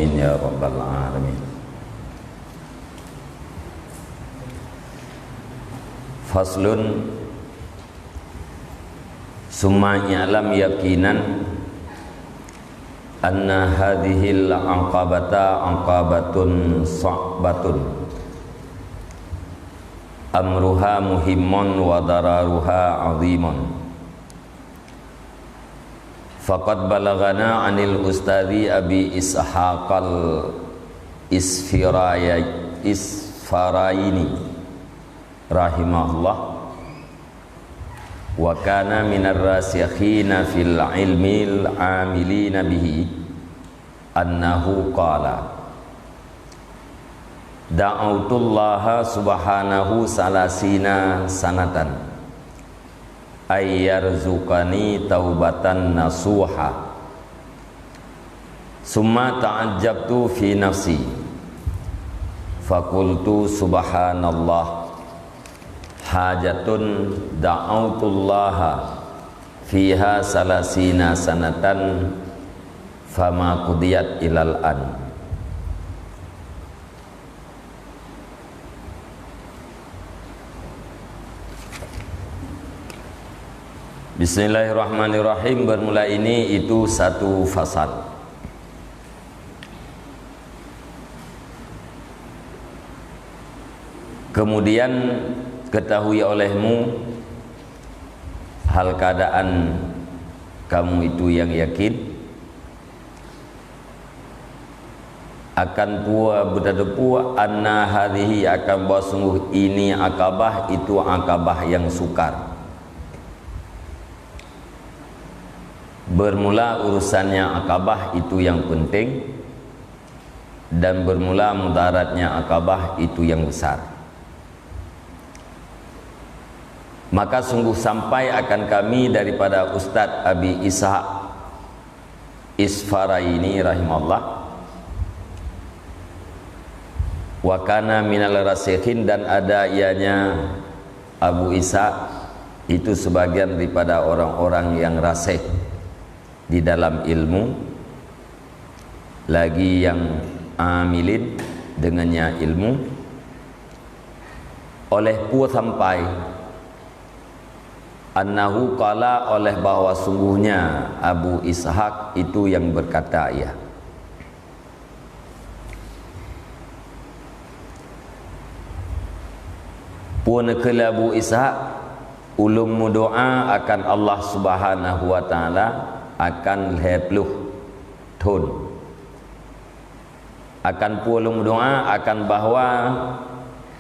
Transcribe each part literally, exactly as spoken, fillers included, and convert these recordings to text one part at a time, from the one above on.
Ya rabbal alamin. Faslun, summa i'lam yaqinan anna hadhil aqabata aqabatun sa'batun, amruha muhimmun wa dararuha azimun. Faqad balaghana 'anil ustadzi Abi Ishaqal Isfiraya-, Isfaraini rahimahullah, wa kana minar rasikhina fil ilmil amilina bihi, annahu qala, da'autullaha subhanahu salasina sanatan, ay yarzuqani taubatan nasuha. Summa ta'ajjabtu fi nafsi, faqultu, subhanallah, hajatun da'autullaha fiha salasina sanatan, fama qudiyat ilal an. Bismillahirrahmanirrahim. Bermula ini itu satu fasal. Kemudian ketahui olehmu hal keadaan kamu itu yang yakin, akan peue beutateupeu, anna hadhihi, akan bahwa sungguh ini aqabah, itu aqabah yang sukar. Bermula urusannya aqabah itu yang penting, dan bermula mudaratnya aqabah itu yang besar. Maka sungguh sampai akan kami daripada Ustaz Abi Ishaq Isfaraini rahimahullah, wa kana minal rasikhin, dan ada ianya Abu Ishaq itu sebagian daripada orang-orang yang rasikh di dalam ilmu, lagi yang amilin dengannya ilmu, oleh peue sampai, annahu qala, oleh bahwa sungguhnya Abu Ishaq itu yang berkata, ia, peue neukheun lé Abu Ishaq, ulôn meudoa akan Allah Subhanahu wa Taala akan lhée ploh thon. Akan peue lôn meudoa, akan bahwa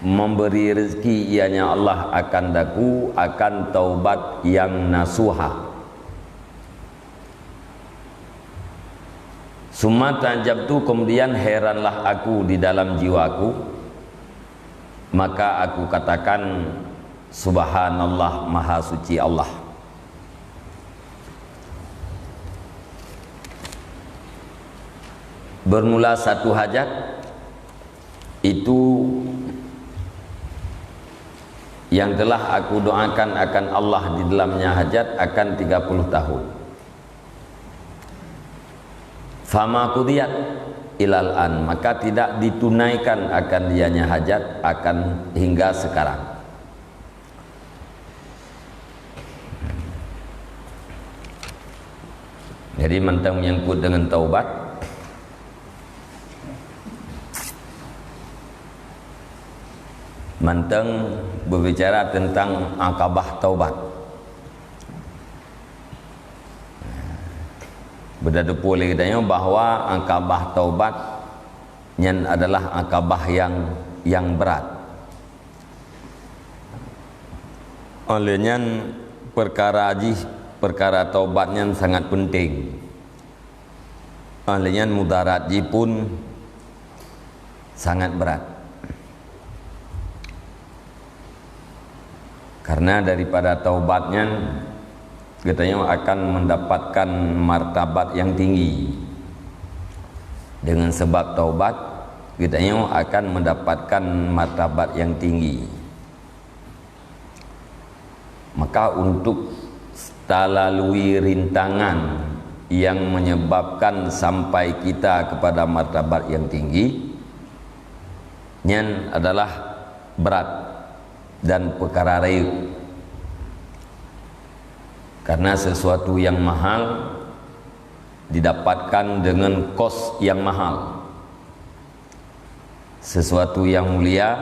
memberi rezeki ianya Allah akan daku akan taubat yang nasuha. Summa ta'ajjabtu, kemudian heranlah aku di dalam jiwaku, maka aku katakan, subhanallah, maha suci Allah. Bermula satu hajat, itu yang telah aku doakan akan Allah di dalamnya hajat akan tiga puluh tahun. Fama qudiyat ilal an, maka tidak ditunaikan akan dianya hajat akan hingga sekarang. Jadi mantong menyangkut dengan taubat, mantong berbicara tentang aqabah taubat. Beutateupeu lé geutanyoe bahwa aqabah taubat nyan adalah aqabah yang, yang berat. Oleh nyan, peukara jih, peukara taubat nyan sangat peunteng. Oleh nyan, mudarat jih pun sangat berat. Karena daripada taubat nyan, geutanyoe akan mendapatkan martabat yang tinggi. Dengan sebab taubat, geutanyoe akan mendapatkan martabat yang tinggi. Maka untuk talalui rintangan yang menyebabkan sampai kita kepada martabat yang tinggi, nyan adalah berat dan perkara rayeuk. Karena sesuatu yang mahal didapatkan dengan kos yang mahal. Sesuatu yang mulia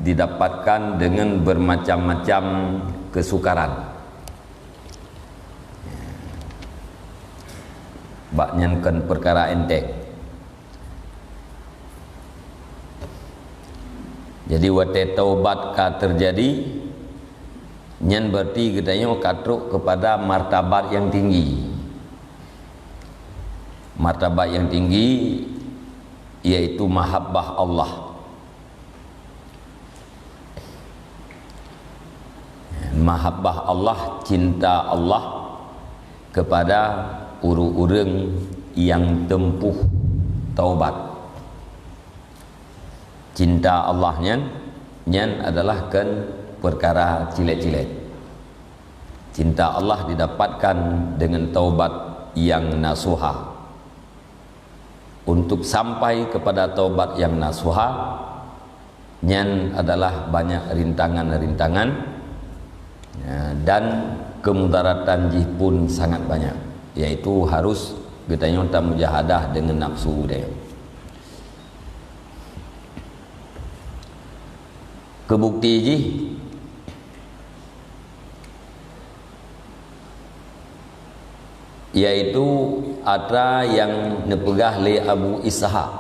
didapatkan dengan bermacam-macam kesukaran. Bak nyan kon perkara enteng. Jadi, watée taubat ka terjadi, nyan berarti geutanyoe ka trok kepada martabat yang tinggi. Martabat yang tinggi yaitu mahabbah Allah. Mahabbah Allah, cinta Allah kepada ureuëng-ureuëng yang tempuh taubat. Cinta Allah nyan, nyan adalah kon perkara cilet-cilet. Cinta Allah didapatkan dengan taubat yang nasuha. Untuk sampai kepada taubat yang nasuha, nyan adalah banyak rintangan-rintangan, ya, dan kemudaratan jih pun sangat banyak, yaitu harus geutanyoe tamujahadah dengan nafsu geutanyoe. Keu bukti jih, yaitu atra nyang neupeugah lé Abu Ishaq.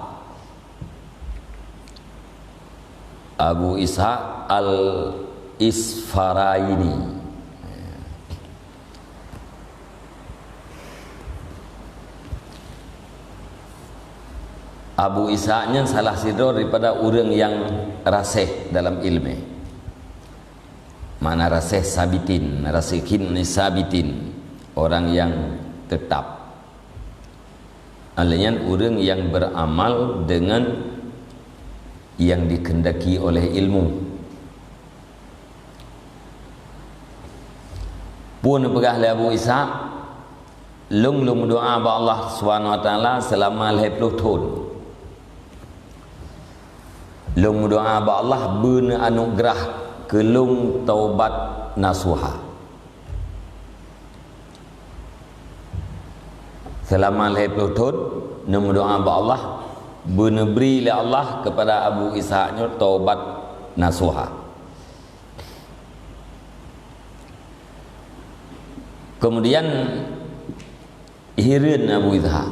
Abu Ishaq Al-Isfaraini. Abu Ishaq nyan salah sidroe daripada ureuëng nyang raséh dalam iéleumé. Makna raséh sabitin, rasikhin ni sabitin, orang yang tetap. Alèh nyan ureuëng nyang beramal dengan yang dikehendaki oleh ilmu. Peue neupeugah lé Abu Ishaq, lôn, lôn meudoá bak Allah Subhanahu wa Taala seulama lhèe ploh thon. Lôn meudoá bak Allah beuneuanugeurah keu lôn taubat nasuha. Seulama lhèe ploh thon, neumeudoá bak Allah, beuneubri lé Allah keupada Abu Ishaq nyoe taubat nasuha. Keumudian, hireuen Abu Ishaq.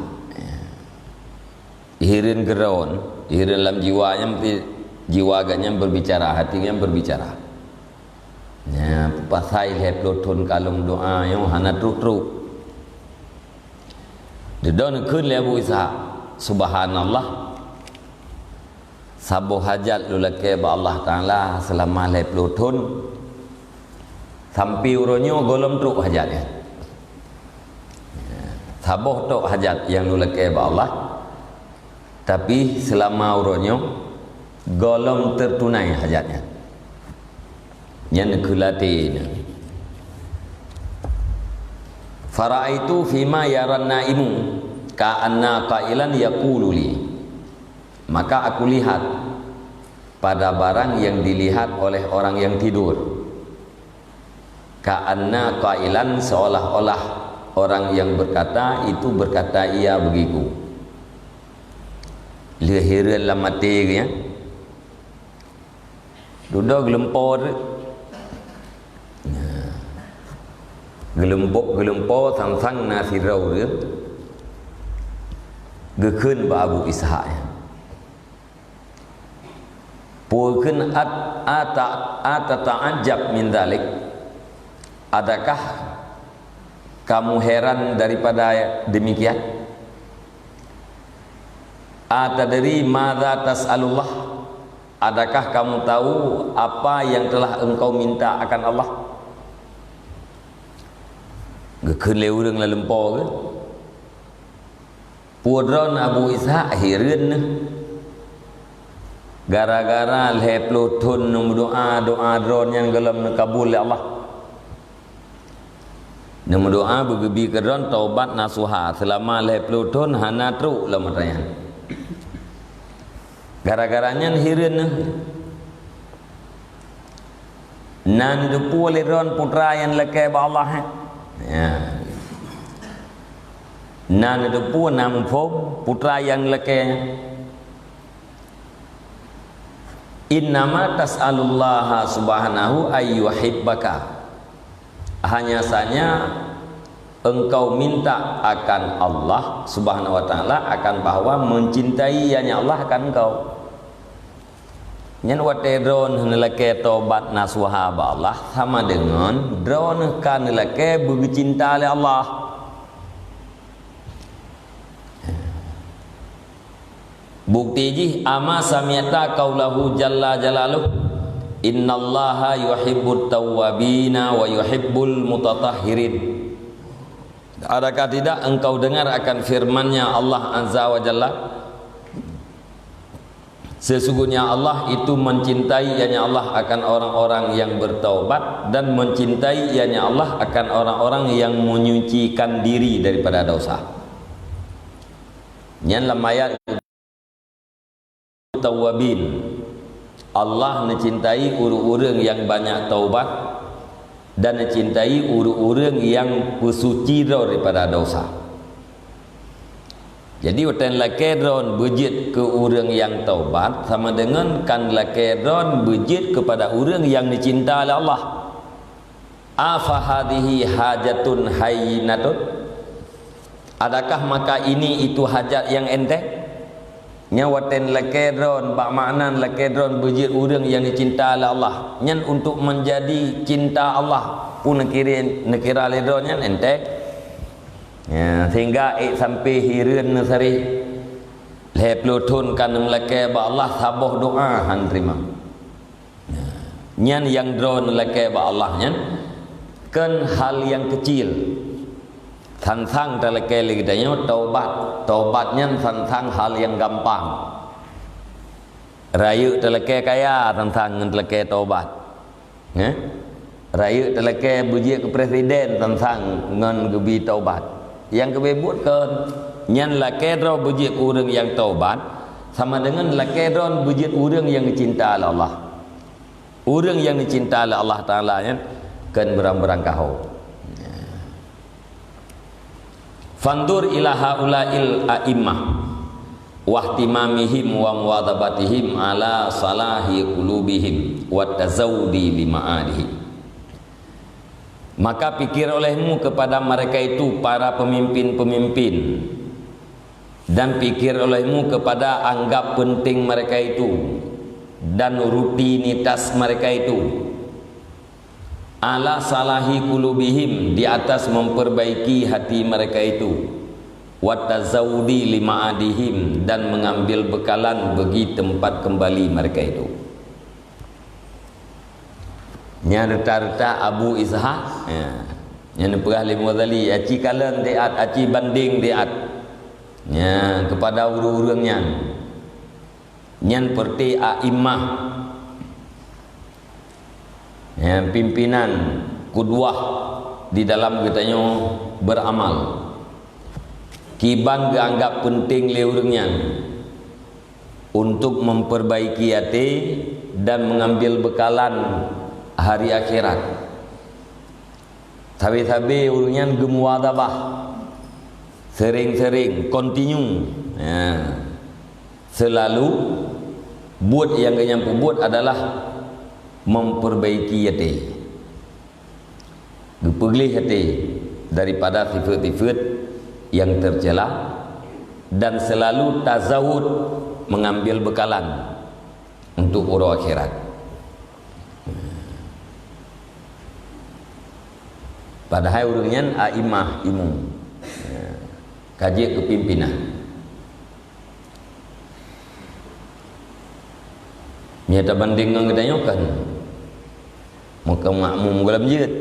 Hireuen geuron, hireuen lam jiwa nyan, jiwa geuh nyan berbicara, hati nyan berbicara. Nyan, peue pasai lhèe ploh thon ka lôn meudoá nyoe hana trok-trok. Dudoe neukheun lé Abu Ishaq, "Subhanallah, saboh hajat lôn lakèe bak Allah Taala seulama lhèe ploh thon, sampai uroe nyoe gohlom trok hajat nyan." Saboh tok hajat nyang lôn lakèe bak Allah, tapi seulama uroe nyoe gohlom teutunai hajat nyan. Nyan kheun até nyan. "Fara'aitu fima yaran naimu ka'anna qailan yaqulu li." Maka aku lihat pada barang yang dilihat oleh orang yang tidur. Ka'anna qailan, seolah-olah orang yang berkata itu berkata ia begitu. Lheueh hireuen lam até geuh nyan. Dudoe geulumpo teuk. Nah. Geulumpo, geulumpo sang-sang na sidroe ureuëng geukheun bak Abu Ishaq nyan. Peue kheun at-, ata-, atata'ajab min dzalik? Adakah kamu heran daripada demikian? Atadri madza tas'alullah? Adakah kamu tahu apa yang telah engkau minta akan Allah? Geukheun lé ureuëng lam lumpo geuh. Peue droen Abu Ishaq hireuen neuh. Gara-gara lhèe ploh thon neumeudoá, doá droen nyan gohlom neukabul lé Allah. Neumeudoá beugeubi keu droen taubat nasuha seulama lhée ploh thon hana trok lom atra nyan. Gara-gara nyan hireuen neuh. Na neuteupeue lé droen peue nyang lakée bak Allah, eh? Ya. Na neuteupeue, na muphom peue nyang lakée. Innama tas'alullaha subhanahu ayyuhibbaka. Hanya saja engkau minta akan Allah Subhanahu wa Taala akan bahwa mencintai ianya Allah akan engkau. Nyan watée droen neulakée tobat nasuha bak Allah sama deungon droen ka neulakée beugeucinta lé Allah. Bukti jih, ama sami'ta qaulahu jalla jalaluh, "Innallaha yuhibbut tawwabina wa yuhibbul mutatahhirin." Adakah tidak engkau dengar akan firman-Nya Allah Azza wa Jalla? Sesungguhnya Allah itu mencintai, ianya Allah, akan orang-orang yang bertaubat dan mencintai, ianya Allah, akan orang-orang yang menyucikan diri daripada dosa. Nyan lam ayat tawwabin. Allah neucintai ureuëng-ureuëng nyang banyak taubat dan neucintai ureuëng-ureuëng nyang peusuci droe daripada dosa. Jadi, watée lakée droen beujeuet keu ureuëng nyang taubat, sama deungon kan lakée droen beujeuet keupada ureuëng nyang neucinta lé Allah. Afa hadhihi hajatun hayyinatun? Adakah maka ini itu hajat yang enteng? Nyan watée lakée droen, bak makna lakée droen beujeuet ureuëng nyang neucinta lé Allah. Nyan untuk menjadi cinta Allah. Peue neukira, neukira lé droen nyan enteng. Ya, sehingga ék sampai hireuen neusaréh. Lhée ploh thon ka neulakée bak Allah saboh doa han teurimong. Nyan nyang droen lakée bak Allah nyan kon hal nyang keucil. Sang-sang talakée lé geutanyoe taubat. Taubat nyan sang-sang hal nyang gampang. Rayeuk talakée kaya sang-sang ngon talakée taubat. Nggih? Rayeuk talakée beujeuet keu presiden sang-sang ngon geubi taubat. Nyang keubiet buet kon, nyan lakée droe beujeuet keu ureuëng nyang taubat, sama deungon lakée droen beujeuet ureuëng nyang geucinta lé Allah. Ureuëng nyang geucinta lé Allah Taala nyan kon beurang-beurang kaho. Fanzur ila haula'il a'immah wahtimamihim wa muwadzabatihim ala salahi qulubihim wa tazawudi li ma'adihim. Maka pikir olehmu kepada mereka itu, para pemimpin-pemimpin, dan pikir olehmu kepada anggap penting mereka itu dan rutinitas mereka itu. Ala salahi qulubihim, di atas memperbaiki hati mereka itu. Wa tazawudi li ma'adihim, dan mengambil bekalan bagi tempat kembali mereka itu. Nyan reuta-reuta Abu Ishaq, ya. Nyan peugah lé Imam Ghazali, aci kalon diat, aci banding diat. Ya, kepada ureuëng-ureuëng nyan. Nyan peureuté a'immah. Ya, pimpinan, qudwah di dalam geutanyoe beramal. Kiban geuanggap penting lé ureuëng nyan untuk memperbaiki até dan mengambil bekalan hari akhirat. Sabe-sabe ureuëng nyan geumuwazabah, sering-sering, continue. Ya. Selalu buet nyang geuhnyan peubuet adalah memperbaiki até. Geupeugleh até daripada sifeuet-sifeuet nyang tercela dan selalu tazawud, mengambil bekalan untuk uroe akhirat. Padahai ureuëng nyan a'immah, imum. Ya. Ka jeuet keu pimpinan. Meunyoe tabandeng ngon geutanyoe kan, meuka makmum gohlom jeuet.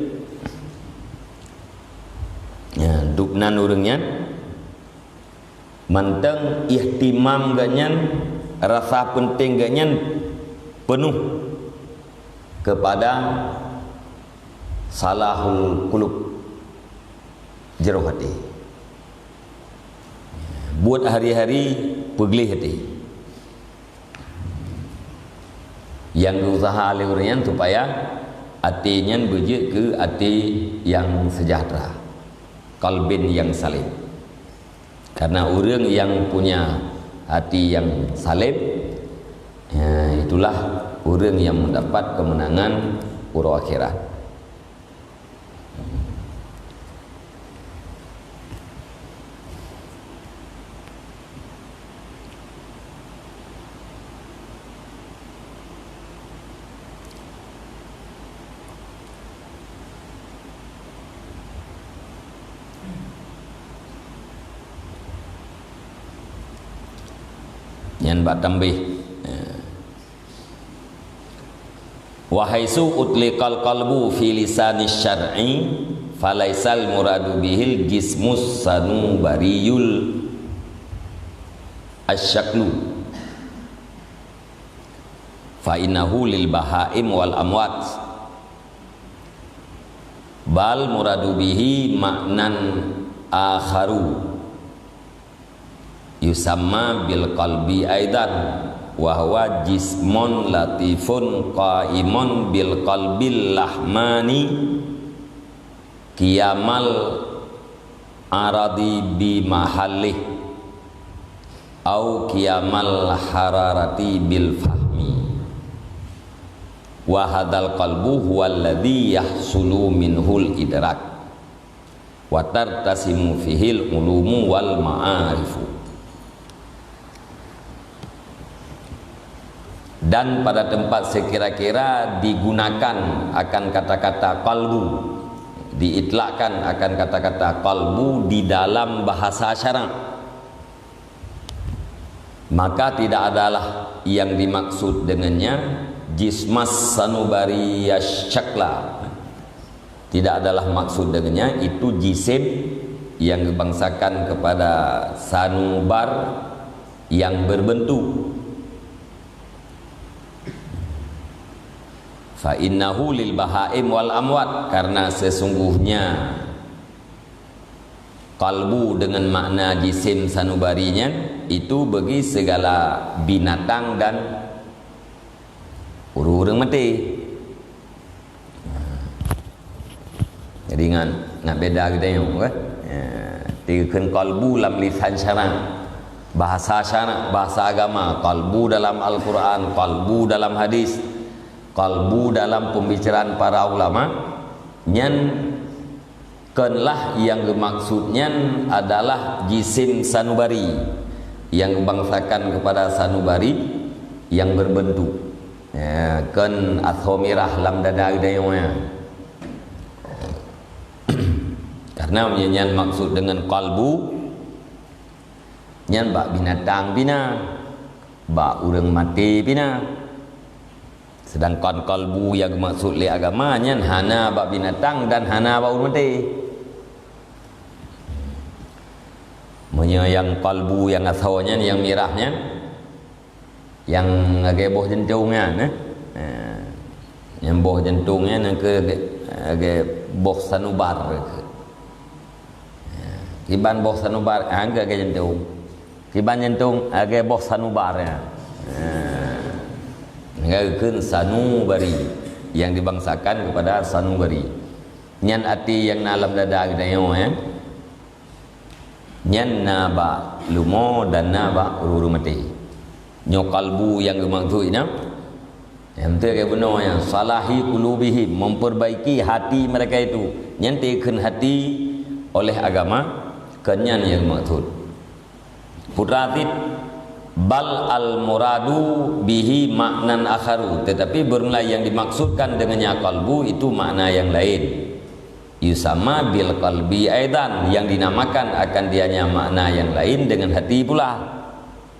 Ya, dubnan ureuëng nyan, mantong ihtimam geuhnyan, rasa penting geuhnyan peunoh kepada salahul qulub. Jroh até. Buet hari-hari peugleh até. Nyang geuuseuha lé ureuëng nyan supaya até nyan beujeuet keu até nyang seujahteura, qalbin nyang salim. Karena ureuëng nyang punya hati nyang salim, ya, itulah ureuëng nyang mendapat kemenangan uroe akhirat. Nyan bak tambih. Ya. Wa haitsu utliqal qalbu fi lisani syar'i, falaisal muradu bihil jismus sanubariyul asyaklu, fa innahu lil bahaim wal amwat, bal muradu bihi ma'nan akharu. Yusamma bil qalbi aidan, wa huwa jismun latifun qaimun bil qalbil lahmani, qiyamal aradi bi mahallih, au qiyamal hararati bil fahmi. Wa hadzal qalbu huwa alladzi yahsulu minhul idrak wa tartasimu fihil ulumu wal ma'arifu. Dan pada tempat sekira-kira digunakan akan kata-kata qalbu, diitlakkan akan kata-kata qalbu di dalam bahasa syarak, maka tidak adalah yang dimaksud dengannya jismas sanubari syakla. Tidak adalah maksud dengannya itu jisim yang dibangsakan kepada sanubar yang berbentuk. Fa innahu lil bahaim wal amwat, karena sesungguhnya kalbu dengan makna jisim sanubari nyan itu bagi segala binatang dan ureuëng maté. Jadi ngan nak beda geutanyoe kan. Ya, dikheun kalbu lam lisan syarak, bahasa syarak, bahasa agama, kalbu dalam Al-Quran, kalbu dalam hadis, kalbu dalam pembicaraan para ulama, nyan kheunlah yang dimaksud nyan adalah jisim sanubari yang dibangsakan kepada sanubari yang berbentuk. Ya, kheun asoe mirah lam dada geutanyoe nyan. Karena meunyoe nyan maksud dengan kalbu, nyan bak binatang pih na, bak ureuëng maté pih na. Sedangkan kalbu yang dimaksud lé agama nyan hana bak binatang dan hana bak ureuëng maté. Meunyoe nyang kalbu nyang asoe nyan, nyang mirah nyan, nyang lagée boh jantong nyan, eh? Ha. Nyang boh jantong nyan, nyang keu lagée, lagée boh sanubar. Ha. Kiban boh sanubar, ha, lagée jantong. Kiban jantong, lagée boh sanubar, ya. Ha. Nyan kheun sanubari, yang dibangsakan kepada sanubari. Nyan até nyang na lam dada geutanyoe, ya. Nyan na bak leumo dan na bak ureuëng maté. Nyoe kalbu nyang geumaksud nyan. Nyang teuka bunoe nyan, salahi qulubihim, memperbaiki hati mereka itu. Nyan dikheun hati oleh agama, kheun nyan nyang geumaksud. Putra Atit, bal al muradu bihi maknan akharu, tetapi bermula yang dimaksudkan dengannya kalbu itu makna yang lain. Yusamma bil qalbi aidan, yang dinamakan akan dianya makna yang lain dengan hati pula.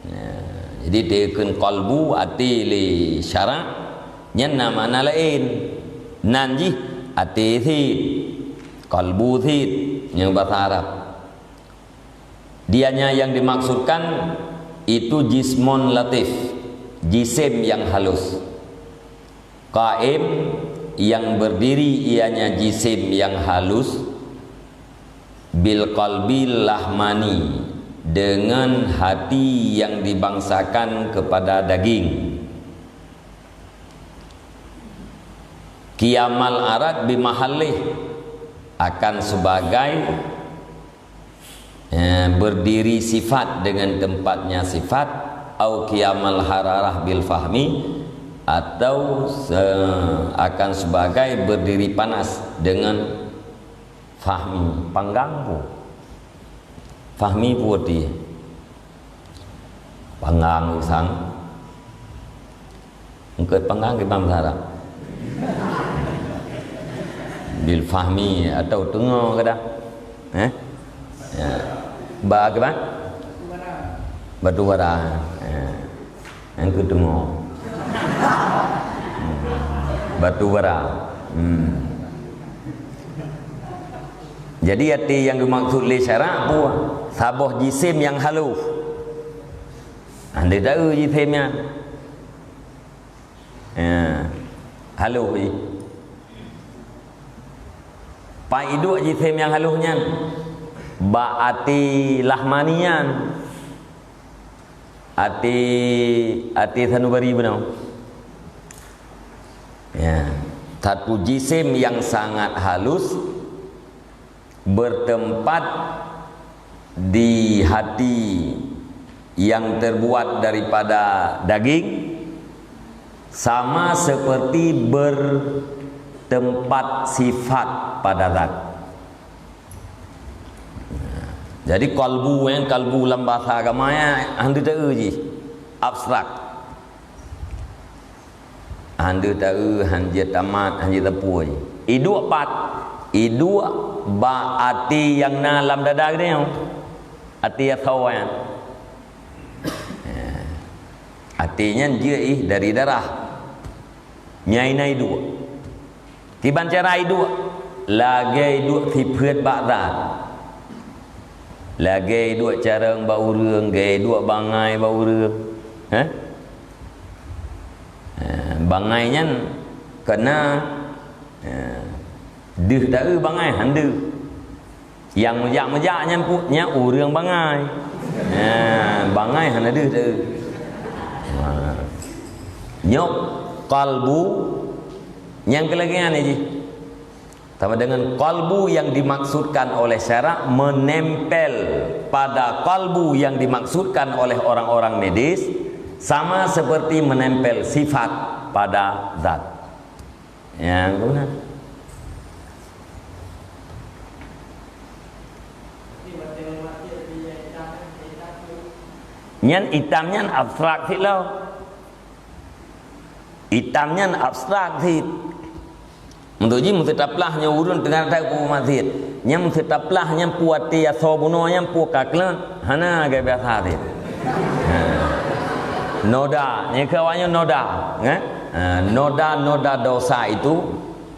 Nah, jadi dikheun kalbu até lé syarak, nyan na makna laén. Nan jih até cit, kalbu cit, nyang bahasa Arab. Dianya yang dimaksudkan itu jismun latif, jisim yang halus. Qaim, yang berdiri ianya jisim yang halus, Bil qalbil lahmani, dengan hati yang dibangsakan kepada daging. Qiyamal arad bimahallih, akan sebagai, eh, berdiri sifat dengan tempatnya sifat, au qiyamal hararah bil fahmi, atau se-, akan sebagai berdiri panas dengan fahmi. Panggang pu. Fahmi pu ti. Panggang usang. Engkot panggang kiban bahasa Arab. Bil fahmi atau teungoh keudah. Eh? Ya. Ba kiban? Batu bara. Ya. Nyang keu teungoh. Hmm. Batu bara. Hmm. Jadi, até nyang geumaksud lé syarak peue? Saboh jisim nyang halôh. Andai taeu jisim nyan. Ya. Halôh jih. Pai duek jisim nyang halôh nyan? Bak até lahmani nyan. Até, até sanubari bunoe. Ya. Satu jisim yang sangat halus bertempat di hati yang terbuat daripada daging, sama seperti bertempat sifat pada zat. Jadi, qalbu, eh, qalbu lam bahasa agama, eh, hana teu jih, abstrak. Hana teu, hana jeuet tamat, hana jeuet teupue. Iduek pat, iduek bak até nyang na lam dada geutanyoe. Até asoe nyan. Até nyan jeuet ih dari darah. Nyang na iduek. Kiban cara iduek? Lagée iduek sifeuet bak zat. Lagée iduek carông bak ureuëng, lagée iduek bangai bak ureuëng. Heh? Eh, bangai nyan keunan, eh, deuh taeu bangai hana deuh. Nyang meujak-meujak nyan pu-, nyan ureuëng bangai. Eh, bangai hana deuh taeu. Ha. Nyoe qalbu nyang keulagée nyan jih. Sama dengan qalbu yang dimaksudkan oleh syarak menempel pada qalbu yang dimaksudkan oleh orang-orang medis, sama seperti menempel sifat pada zat. Nyang guna. Nyan itam nyan abstrak sit lo. Itam nyan abstrak sit. Untuk jih meuseutaplah nyoe ureuëng teungoh that peue masiet. Nyan meuseutaplah nyan peue até asoe bunoe nyan peue ka keuleuen, hana lagée biasa sit. Ha. Noda, nyang keu awaknyoe noda, eh? Ha, noda-noda dosa itu,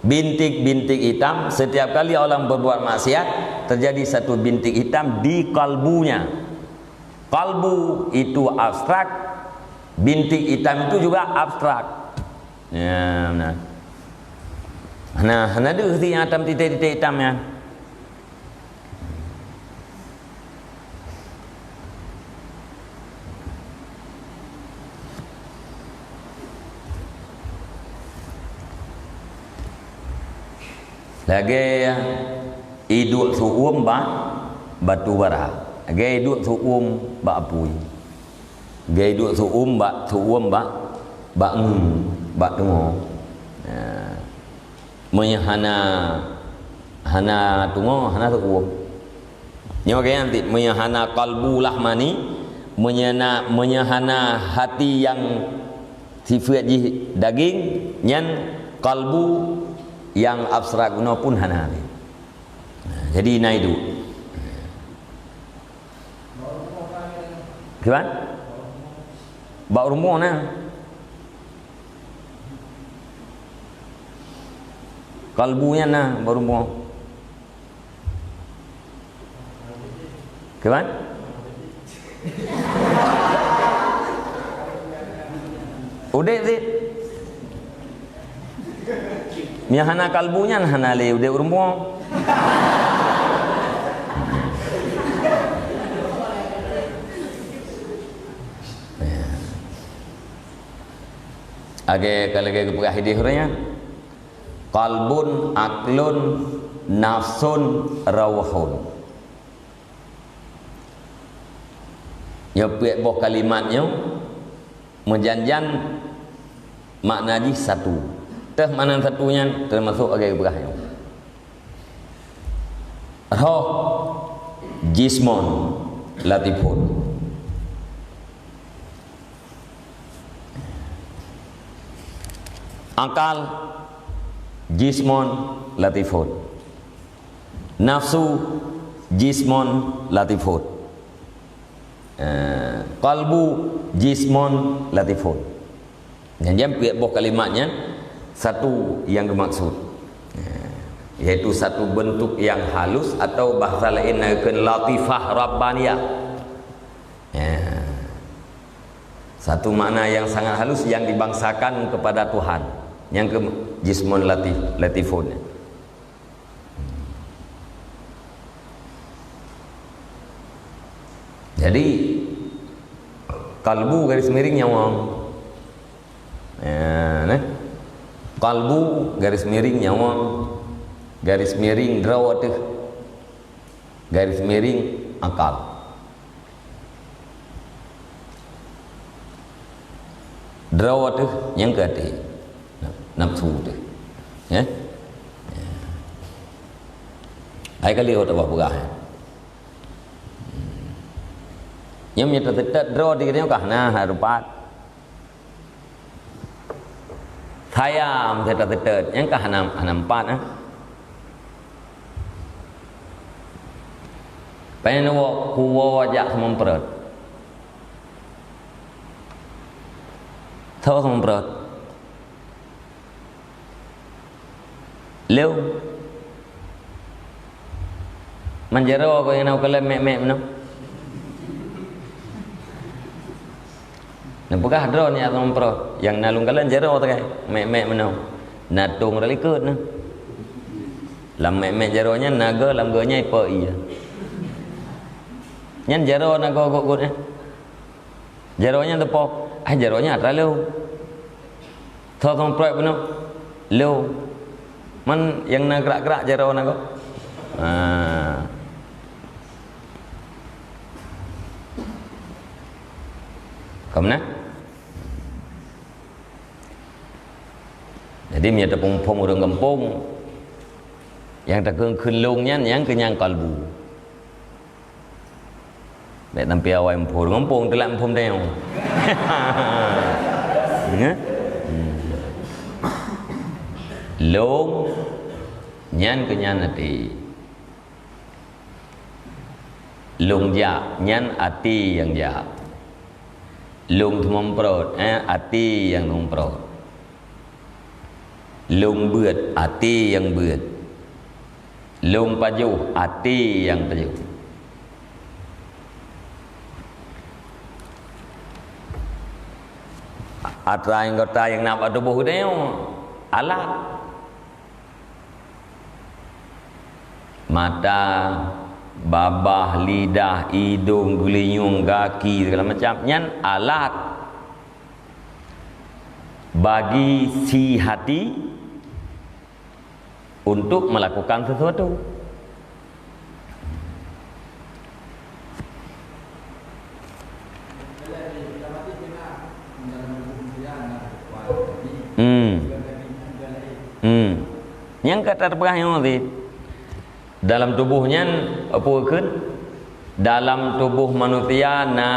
bintik-bintik hitam, setiap kali orang berbuat maksiat, terjadi satu bintik hitam di kalbunya. Kalbu itu abstrak, bintik hitam itu juga abstrak. Ya, nah. Nah, hana deuh si nyang tam titik-titik hitam nyan. Lagée iduek su'uem bak batu bara. Lagée iduek su'uem bak apui. Lagée iduek su'uem bak, su'uem bak, bak ngeue, bak teungoh. Ya. Meunyoe hana, hana teungoh, hana su'uem. Nyoe lagée nyan cit, meunyoe hana kalbu lahmani, meunyoe na, meunyoe hana hati nyang sifeuet jih daging, nyan kalbu nyang abstrak bunoe pun hana lé. Nah, jadi na iduek. Kiban? Bak rumoh na. Kalbu nyan na bak rumoh. Kiban? Udeb sit. Nyang hana kalbu nyan hana lé udeb rumoh. Lagèe ka lagèe geupeugah idéh uroe nyan. Qalbun, aqlun, nafsun, rauhun. Nyoe peuet boh kalimat nyoe meujan-jan makna jih satu. Teuh makna satu nyan teumasok lagèe geupeugah nyoe. Roh, jismun, latifun. Akal, jismun, latifun. Nafsu, jismun, latifun. Eh, qalbu, jismun, latifun. Nyan, nyan peuet boh kalimat nyan, satu nyang geumaksud. Eh, yaitu satu bentuk yang halus atau bahasa laén na kheun latifah rabbaniyah. Eh, satu makna yang sangat halus yang dibangsakan kepada Tuhan. Nyang keu jismun latif, latifun. Jadi, kalbu garis miring nyawöng. Ya, nah. Kalbu garis miring nyawöng, garis miring droe teuh, garis miring akal. Droe teuh nyang keu até. Nafsu teuh. Ya? Ya. Hai kali hot Allah peugah, ya. Nyang meunyoe teutet droe di nyoe ka hana, hana rupat. Sayang teutet, nyang ka hana, hana empat, eh. Pajan woe kuwoe jak seumeuprot. Tho seumeuprot. Lheuh. Man jaroe ko nyang na u kalon mek-mek meunoe. Neupeugah droe nyan lam prot, nyang na lôn kalon jaroe teukai, mek-mek meunoe. Na tông rot likot na. Lam mek-mek jaroe nyan na goe, lam goe nyan ipo ie. Nyan jaroe na goe gok-gok nyan. Jaroe nyan teupo, ah, jaroe nyan atra lôn. Tho seumeuprot bunoe, lôn. Man nyang na grak-grak jaroe na goe. Ha. Ka meunan? Jadi, meunyoe taphom-phom ureueng gampông, nyang takheun-kheun lôn nyan, nyang keu nyang kalbu. Bèk tapiawai muphom, gampông teulak muphom tanyoe. Nyan? Hmm. Lôn nyan keu nyan até. Lôn jak, nyan até nyang jak. Lôn seumeuprot, eh, até nyang seumeuprot. Lôn beuet, até nyang beuet. Lôn pajoh, até nyang pajoh. Atra anggota nyang na bak tuboh geutanyoe, alat. Mata, babah, lidah, idông, geulinyueng, gaki, segala macam, nyan alat bagi si hati untuk melakukan sesuatu. Hmm. Hmm. Nyang ka tapeugah nyoe cit. Dalam tuboh nyan, apa kheun? Dalam tuboh manusia na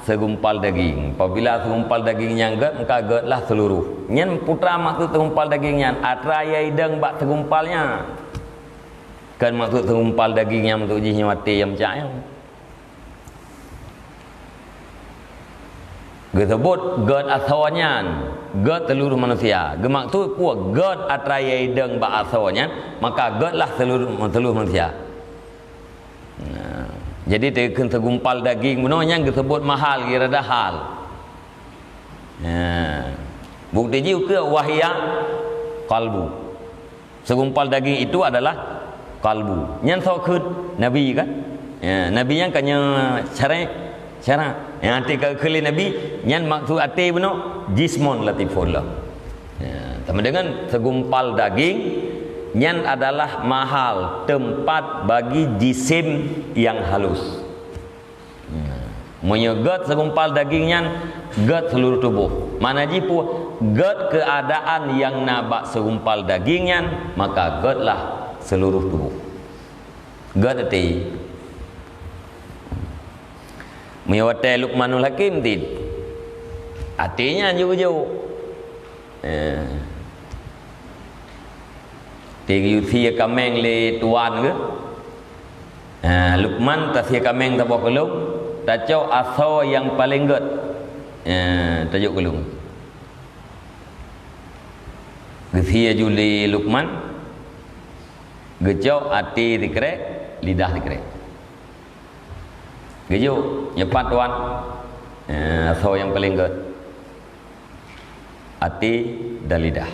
segumpal daging. Apabila segumpal daging nyan gèt, maka gètlah seluruh. Nyan peue teuma maksud segumpal daging nyan, atra nyang idong bak segumpal nyan. Kon maksud segumpal daging nyan maksud jih nyoe até nyang meucak nyoe. Geuseubut gèt asoe nyan, gèt seuluruh manusia. Geumaksud peue gèt atra nyang idong bak asoe nyan, maka gètlah seuluruh, seuluruh manusia. Nah, jadi takheun segumpal daging bunoe nyan geuseubut mahal, geurada hal. Nah, bukti jih ukeue wahya qalbu. Segumpal daging itu adalah kalbu. Nyan soe kheun? Nabi kan? Ya, Nabi nyan ka nyoe syarek, syarak. Nyang até ka kheun lé Nabi, nyan maksud até bunoe jismun latifun lah. Ya, sama dengan segumpal daging, nyan adalah mahal, tempat bagi jisim yang halus. Ya. Meunyoe gét segumpal daging nyan, gét seluruh tuboh. Makna jih peue? Gét keuadaan nyang na bak segumpal daging nyan, maka gétlah seluruh tuboh. Gét até. Meunyoe watée Luqmanul Hakim cit, até nyan jok-jok. Eh. Teugeuyue sie kaméng lé tuan geuh. Ha, Luqman, tasie kaméng saboh keu lôn, tacok asoe nyang paleng gét. Ha, tajok keu lôn. Geusie ju lé Luqman, geucok até sikrek, lidah sikrek. Geujok, nyoe pat tuan. Ha, asoe nyang paleng gét. Até dan lidah.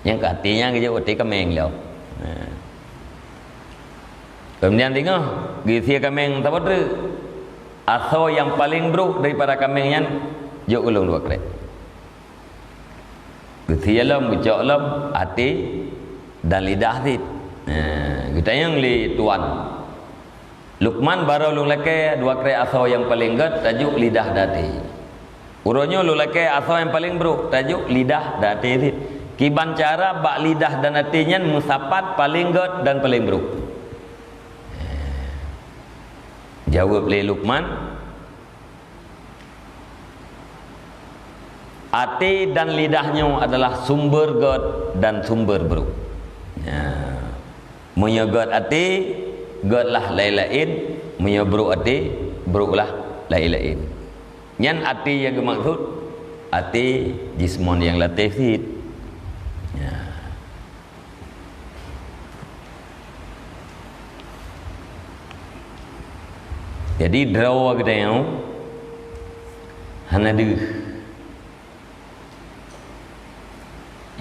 Nyang keu até nyan geujok até kaméng lom. Ha. Kemudian teungoh geusie kaméng saboh treuk. Asoe nyang paleng brok daripada kaméng nyan jok keu lôn dua krek. Geusie lom, geucok lom até dan lidah cit. Ha, geutanyong lé tuan. Luqman, barô lôn lakée dua krek asoe nyang paleng gét, tajok lidah dan até. Uroe nyoe lôn lakée asoe nyang paleng brok, tajok lidah dan até cit. Kiban cara bak lidah dan até nyan meusapat paleng gét dan paleng brok? Jaweueb lé Luqman, Até dan lidah nyoe adalah sumber gét dan sumber brok. Ya. Meunyoe gét até, gétlah laén-laén, meunyoe brok até, broklah laén-laén. Nyan até nyang geumaksud, até jismon nyang latéh cit. Ya. Jadi, droe geutanyoe hana deuh.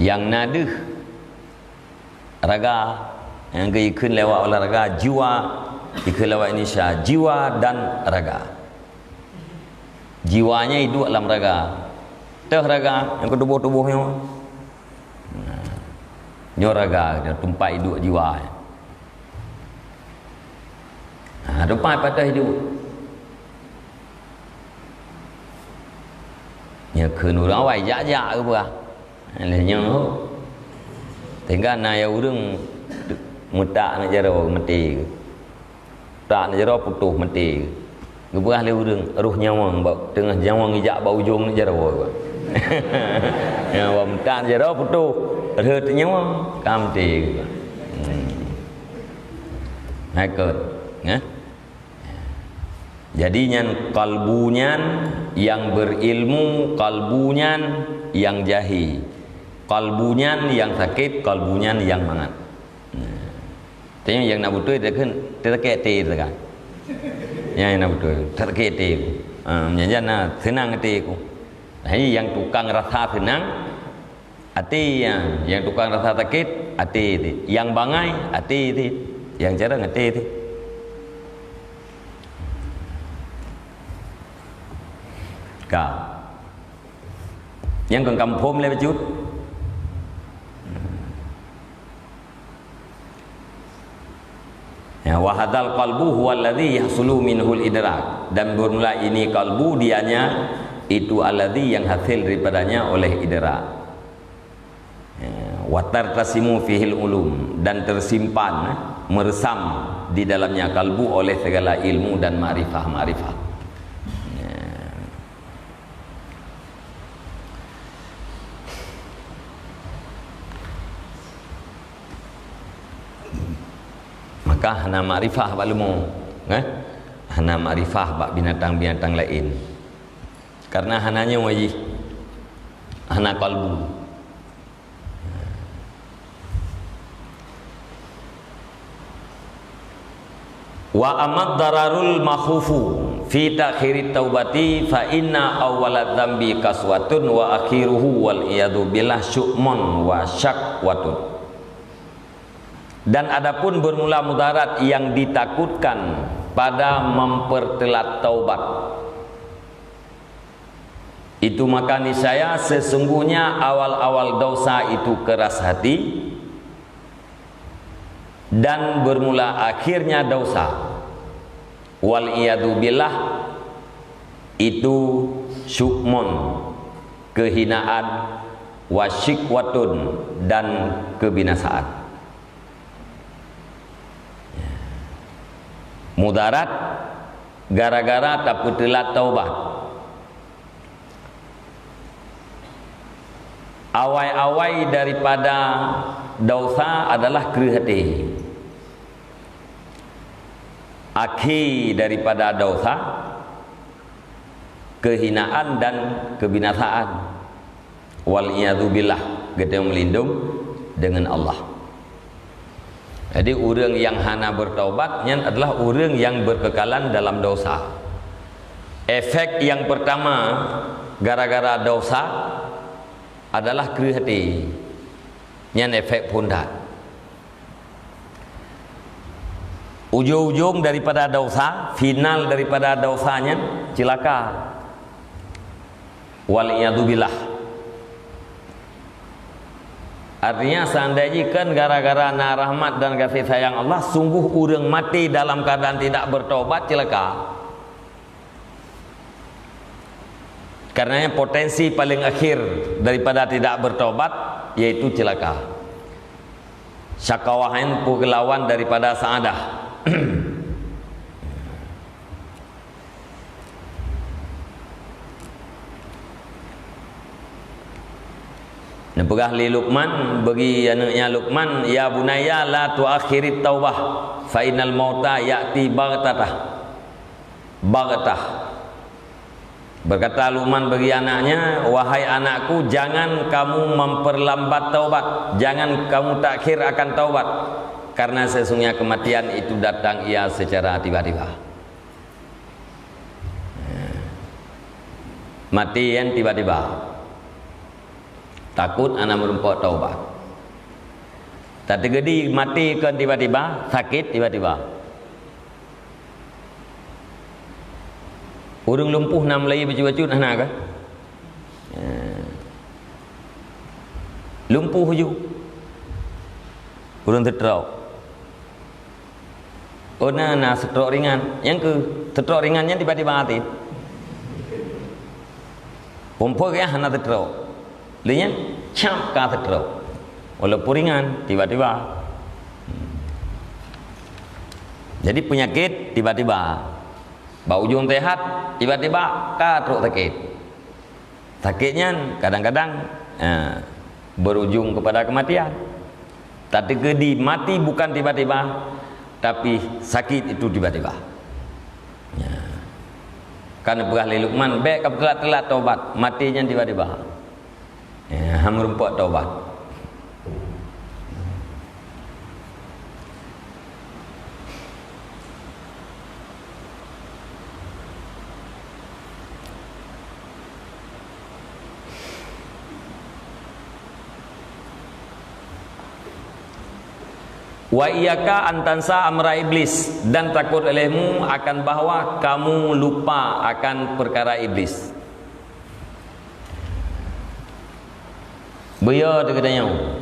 Nyang na deuh raga, nyang geukheun lewat olahraga jiwa, dikheun lewat Indonesia jiwa dan raga. Jiwa nyan iduek lam raga. Teuh raga nyang keu tuboh-tuboh nyoe. Nah, nyoe raga, teumpat iduek jiwa. Ha, teumpat patéh iduek. Nyoe kheun ureuëng awai jak-jak keu peugah. Lheueh nyoe ho. Tinggai na ya ureuëng meutak aneuk jaroe maté. Tak na jaroe putôh maté. Geupeugah lé ureuëng, roh nyawöng bak teungoh nyawöng ijak bak ujong na jaroe. Ya, bak meutak na jaroe putôh, rhot nyawöng ka maté. Hmm. Hai kot, ya. Jadi nyan kalbu nyan nyang berilmu, kalbu nyan nyang jahi. Kalbu nyan nyang sakét, kalbu nyan nyang mangat. Nah. Tapi nyang na beutôi takheun, teutakét até teuka. Nyang na beutôi, teutakét até ku. Ha, nyan na seunang até ku. Hai nyang tukang rasa seunang, até nyan. Nyang tukang rasa sakét, até teuh. Nyang bangai, até teuh. Nyang carông, até teuh. Ka. Nyang kon kaphom lé bacut. Ya, wa hadzal qalbu huwa alladzi yahsulu minhul idrak. Dan bermula ini kalbu, dianya itu alladzi yang hasil daripadanya oleh idrak. Ya, wa tartasimu fihil ulum, dan tersimpan, meresam di dalamnya kalbu oleh segala ilmu dan makrifah-makrifah. Ya. Maka hana makrifah bak leumo, eh? Hana makrifah bak binatang-binatang laén. Karena hana nyoe jih. Hana kalbu. Wa amad dararul makhufu fi ta'khirit taubati fa inna awwalad dzambi qaswatun wa akhiruhu wal iyadzu billah syu'mun wa syakwatun. Dan adapun bermula mudarat yang ditakutkan pada mempertelat taubat, Itu maka niscaya sesungguhnya awal-awal dosa itu keras hati, dan bermula akhirnya dosa. Wal iyadu billah, itu syukmon, kehinaan, wa syikwatun, dan kebinasaan. Mudarat gara-gara tapeuteulat taubat. Awai-awai daripada dosa adalah kreueh até. Akhé daripada dosa, kehinaan dan kebinasaan. Wal iyadu billah, geutanyoe meulindong deungon Allah. Jadi, ureuëng nyang hana bertaubat nyan adalah ureuëng nyang berkekalan dalam dosa. Efek nyang pertama gara-gara dosa adalah kreueh até. Nyan efek phon that. Ujong-ujong daripada dosa, final daripada dosa nyan ceulaka. Wal iyadu billah. Artinya, seandai jih kon gara-gara na rahmat dan kasih sayang Allah, sungguh ureuëng maté dalam keadaan tidak bertobat, ceulaka. Karenanya, potensi paling akhir daripada tidak bertobat yaitu ceulaka. Syakawah nyan peugeulawan daripada saadah. Neupeugah lé Luqman bagi aneuëknya Luqman, "Ya bunayya, la tu'akhirit taubah, fa innal mauta ya'ti baghtah." Baghtah. Berkata Luqman bagi anaknya, "Wahai anakku, jangan kamu memperlambat taubat, jangan kamu takhir akan taubat, karena sesungguhnya kematian itu datang ia secara tiba-tiba." Maté nyan tiba-tiba. Takot hana meurumpok taubat. Tateukeudi maté kon tiba-tiba, sakét tiba-tiba. Ureuëng lumpuh na meulayeue bacut-bacut hana kah? Eh. Lumpuh ju. Ureuëng seutrok. Oh, na, na seutrok ringan. Nyang keu seutrok ringan nyan tiba-tiba maté. Phon-phon geuh hana seutrok. Lheueh nyan cap ka seutrok. Walaupun ringan, tiba-tiba. Jadi, penyakit tiba-tiba. Bak ujong sehat, tiba-tiba ka trok sakét. Sakét nyan kadang-kadang, eh, berujung kepada kematian. Tateukeudi maté bukan tiba-tiba, tapi sakét itu tiba-tiba. Ya. Kan peugah lé Luqman, "Bék ka teulat-teulat taubat, maté nyan tiba-tiba." Ya, han meurumpok taubat. "Wa iyyaka an tansa amra iblis," dan takot olehmu akan bahwa kamu lupa akan perkara iblis. Beuyo teuh geutanyoe,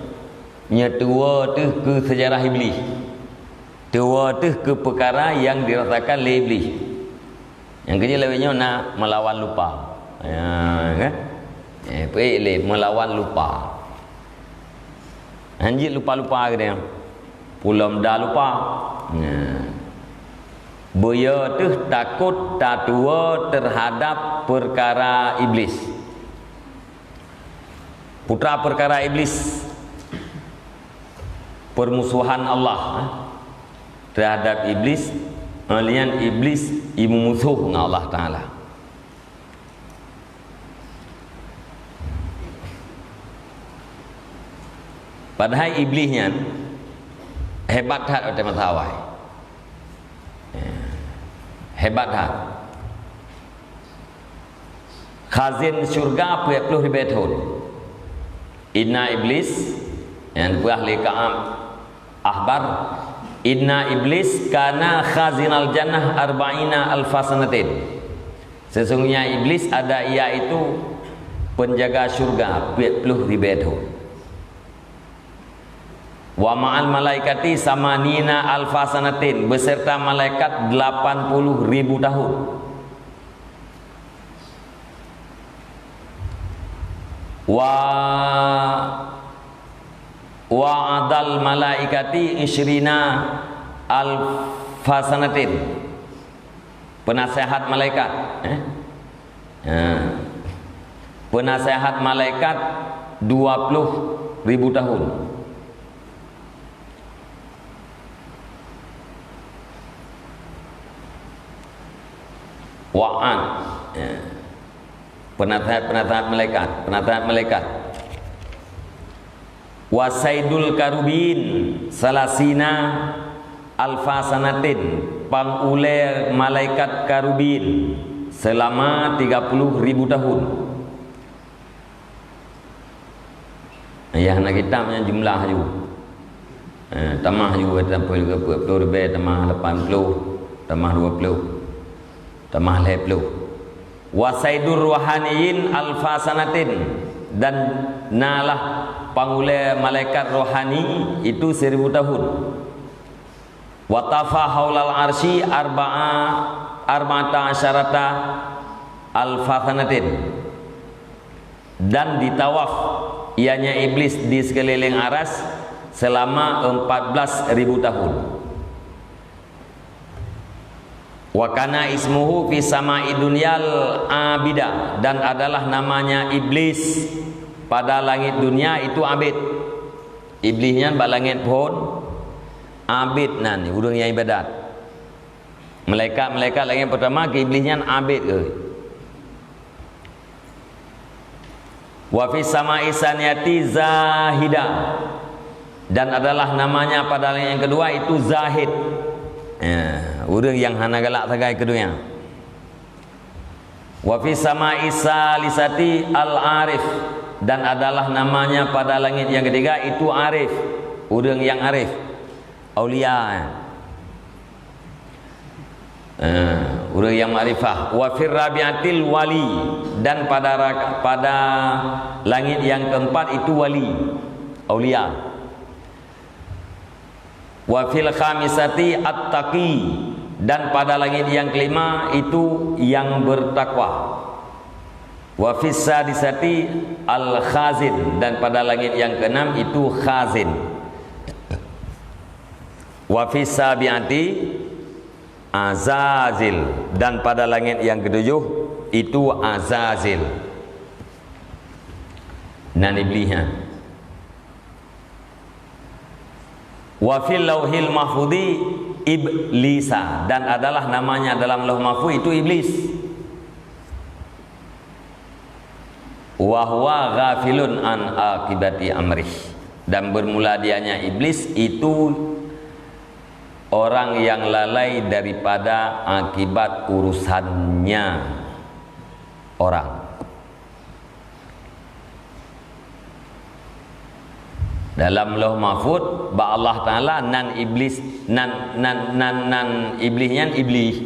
nyoe tuwoe teuh keu seujarah iblis. Tuwoe teuh keu peukara nyang dirasakan lé iblis. Nyang keujeuet lawét nyoe na meulawan lupa. Ya, kan? Eh, peuék lé meulawan lupa. Hanjeuet lupa-lupa geutanyoe. Pulom da lupa. Nah. Beuyo teuh takot tatuwoe teuhadab peukara iblis. Putra peukara iblis. Peurmusohan Allah, eh, teuhadab iblis, ngon lé nyan iblis jimeumusoh ngon Allah Taala. Padahai iblis nyan hebat that watée masa awai. Hebat that. Khazin syurga peuet ploh ribée thon. Inna Iblis, nyang geupeugah lé Ka'ab Ahbar, "Inna Iblis kana khazinal jannah arba'ina alfa sanatin." Sesungguhnya Iblis ada ia itu Penjaga syurga peuet ploh ribée thon. Wa ma'al malaikati samanina alfa sanatin, beserta malaikat delapan puluh ribu tahun. Wa, wa adal malaikati isyrina alfa sanatin. Penasehat malaikat, eh? Ha. Penasehat malaikat dua puluh ribu tahun. Wa'ad. Ya. Penasehat-penasehat malaikat, penasehat malaikat. Wa saidul karubin salasina alfa sanatin, pangulée malaikat karubin selama tiga puluh ribu tahun. Yah na kitab nyang jumlah ju. Eh, tamah ju, eh, tamah peuet ploh ribée, tamah lapan ploh, tamah dua ploh, tamah lhée ploh. Wa saidur rohaniyin alfa sanatin, dan nalah pangulée malaikat rohani itu seribu tahun. Wa tafa haulal arsy arba'a, arba'ata asyarata alfa sanatin. Dan ditawaf ianya Iblis di sekeliling aras selama empat belas ribu tahun. Wa kana ismuhu fi sama'i dunyal abida, dan adalah namanya Iblis pada langit dunia itu abid. Iblis nyan bak langit phon abid nan, ureuëng nyang ibadat. Malaikat-malaikat langit pertama keu Iblis nyan abid keu. Wa fis sama'i saniyati zahida, dan adalah namanya pada langit yang kedua itu zahid. Ya, ureuëng yang hana galak sagai keu dunia. Wa fis sama'i salisati al-arif, dan adalah namanya pada langit yang ketiga itu arif, ureuëng yang arif, aulia. Eh, ureuëng yang makrifah. Wa fir rabi'atil wali, dan pada ra-, pada langit yang keempat itu wali, aulia. Wa fil khamisati at-taqi, dan pada langit yang kelima itu yang bertakwa. Wa fis sadisati al-khazin, dan pada langit yang keenam itu khazin. Wa fis sabi'ati azazil, dan pada langit yang ketujuh itu Azazil. Nan Iblis nyan. Wa fil lauhil mahfudhi iblisa, dan adalah namanya dalam Lauh Mahfuz itu Iblis. Wa huwa ghafilun an akibati amrih, dan bermula dianya Iblis itu orang yang lalai daripada akibat urusannya orang. Dalam Lauh Mahfuz, bak Allah Taala nan Iblis, nan, nan, nan, nan Iblis nyan Iblis.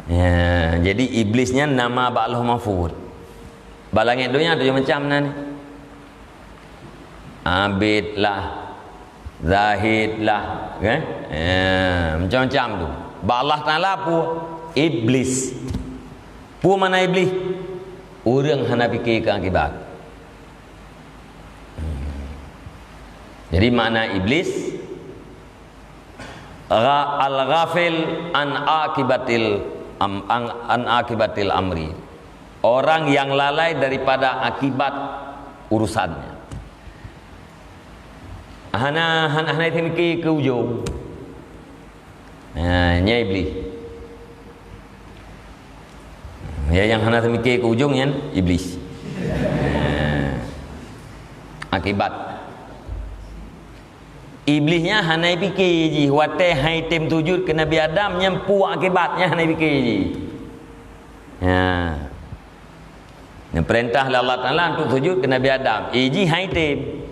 Ya, jadi Iblis nyan nama bak Lauh Mahfuz. Bak langit donya tujoh macam nan. Abid lah, Zahid lah, kan? Ya, macam-macam tu. Bak Allah Taala pun Iblis. Peue makna Iblis? Ureuëng hana pike keu akibat. Jadi makna Iblis, gha-, al-ghafil an akibatil am-, an, an akibatil amri. Orang yang lalai daripada akibat urusannya. Hana, hana, hana pike keu ujong. Ha, nyan Iblis. Ya, nyang hana teumikir keu ujong nyan Iblis. Ha. Akibat. Iblis nyan hana pike jih, watée han item sujud keu Nabi Adam nyan peue akibat nyan hana pike jih. Ha. Neupeurintah lé Allah Taala untuk sujud keu Nabi Adam. Iji han item.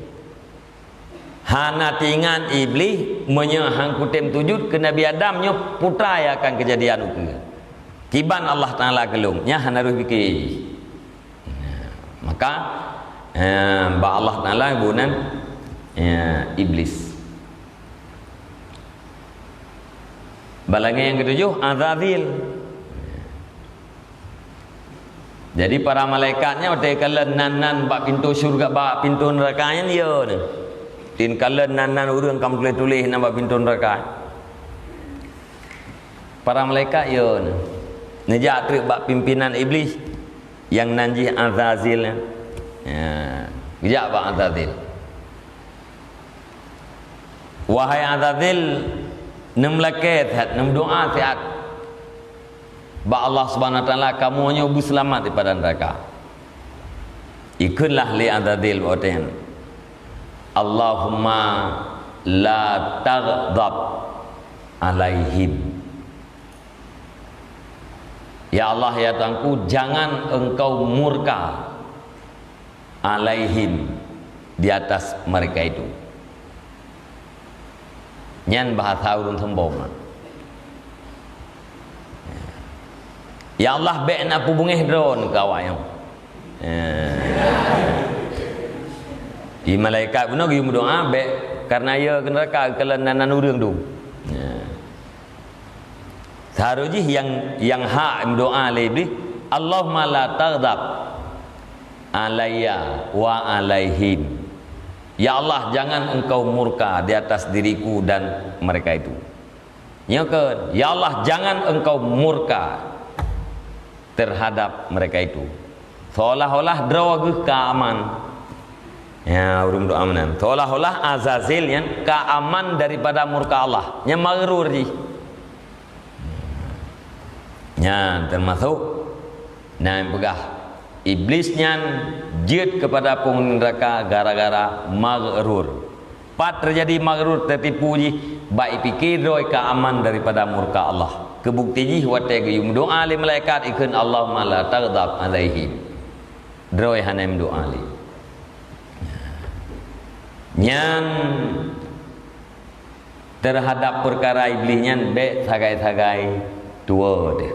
Hana teuingat Iblis meunyoe han kutem sujud keu Nabi Adam nyoe peue nyang akan keujadian ukeue. Kiban Allah Taala keu lôn, nyan hana rhoh pike. Maka, eh, bak Allah Taala geunan, eh, Iblis. Bak lagée nyang ketujoh, Azazil. Jadi, para malaikat nyan watée kalon nan-nan bak pintoe syeuruga, bak pintoe neuraka nyan, yo nyan. Tin kalon nan-nan ureuëng ka meutuléh-tuléh nan bak pintoe neuraka. Para malaikat, yo nyan. Neujak treuk bak pimpinan Iblis, nyang nan jih Azazil nyan. Ya, geujak bak Azazil. "Wahai Azazil, neumeulakée that, neumeudoá siat bak Allah Subhanahu wa Taala, kamoe nyoe beuseulamat daripada neuraka." Ikheunlah lé Azazil watée nyan, "Allahumma la taghdab alaihim." Ya Allah, ya Tuhanku, jangan Engkau murka alaihim, di atas mereka itu. Nyan bahasa ureuëng sombong. Ya Allah, bék na peubungéh droe keu awak nyoe. Eh. Di malaikat bunoe geuyue meudoá, bék, karena ya keu neuraka, keu nan-nan ureuëng tu. Ya. Seharôh jih nyang, nyang hak meudoá lé Iblih, "Allahumma la taghdab alayya wa alaihim." Ya Allah, jangan Engkau murka di atas diriku dan mereka itu. Nyoe keuh, "Ya Allah, jangan Engkau murka terhadap mereka itu." Seolah-olah droe geuh ka aman. Ya, ureuëng doa meunan. Seolah-olah Azazil nyan ka aman daripada murka Allah. Nyan maghrur jih. Nyan teumasok na nyang peugah Iblis nyan jeuet keupada peunghuni neuraka gara-gara maghrur. Pat teujadi maghrur, teutipu jih, bak ipike droe ka aman daripada murka Allah. Keu bukeuti jih watée geuyue meudoá lé malaikat ikheun, "Allahumma la taghdab alaihim." Droe hana meudoá lé. Nyan Teuhadab peukara Iblih nyan bék sagai-sagai tuwoe deh.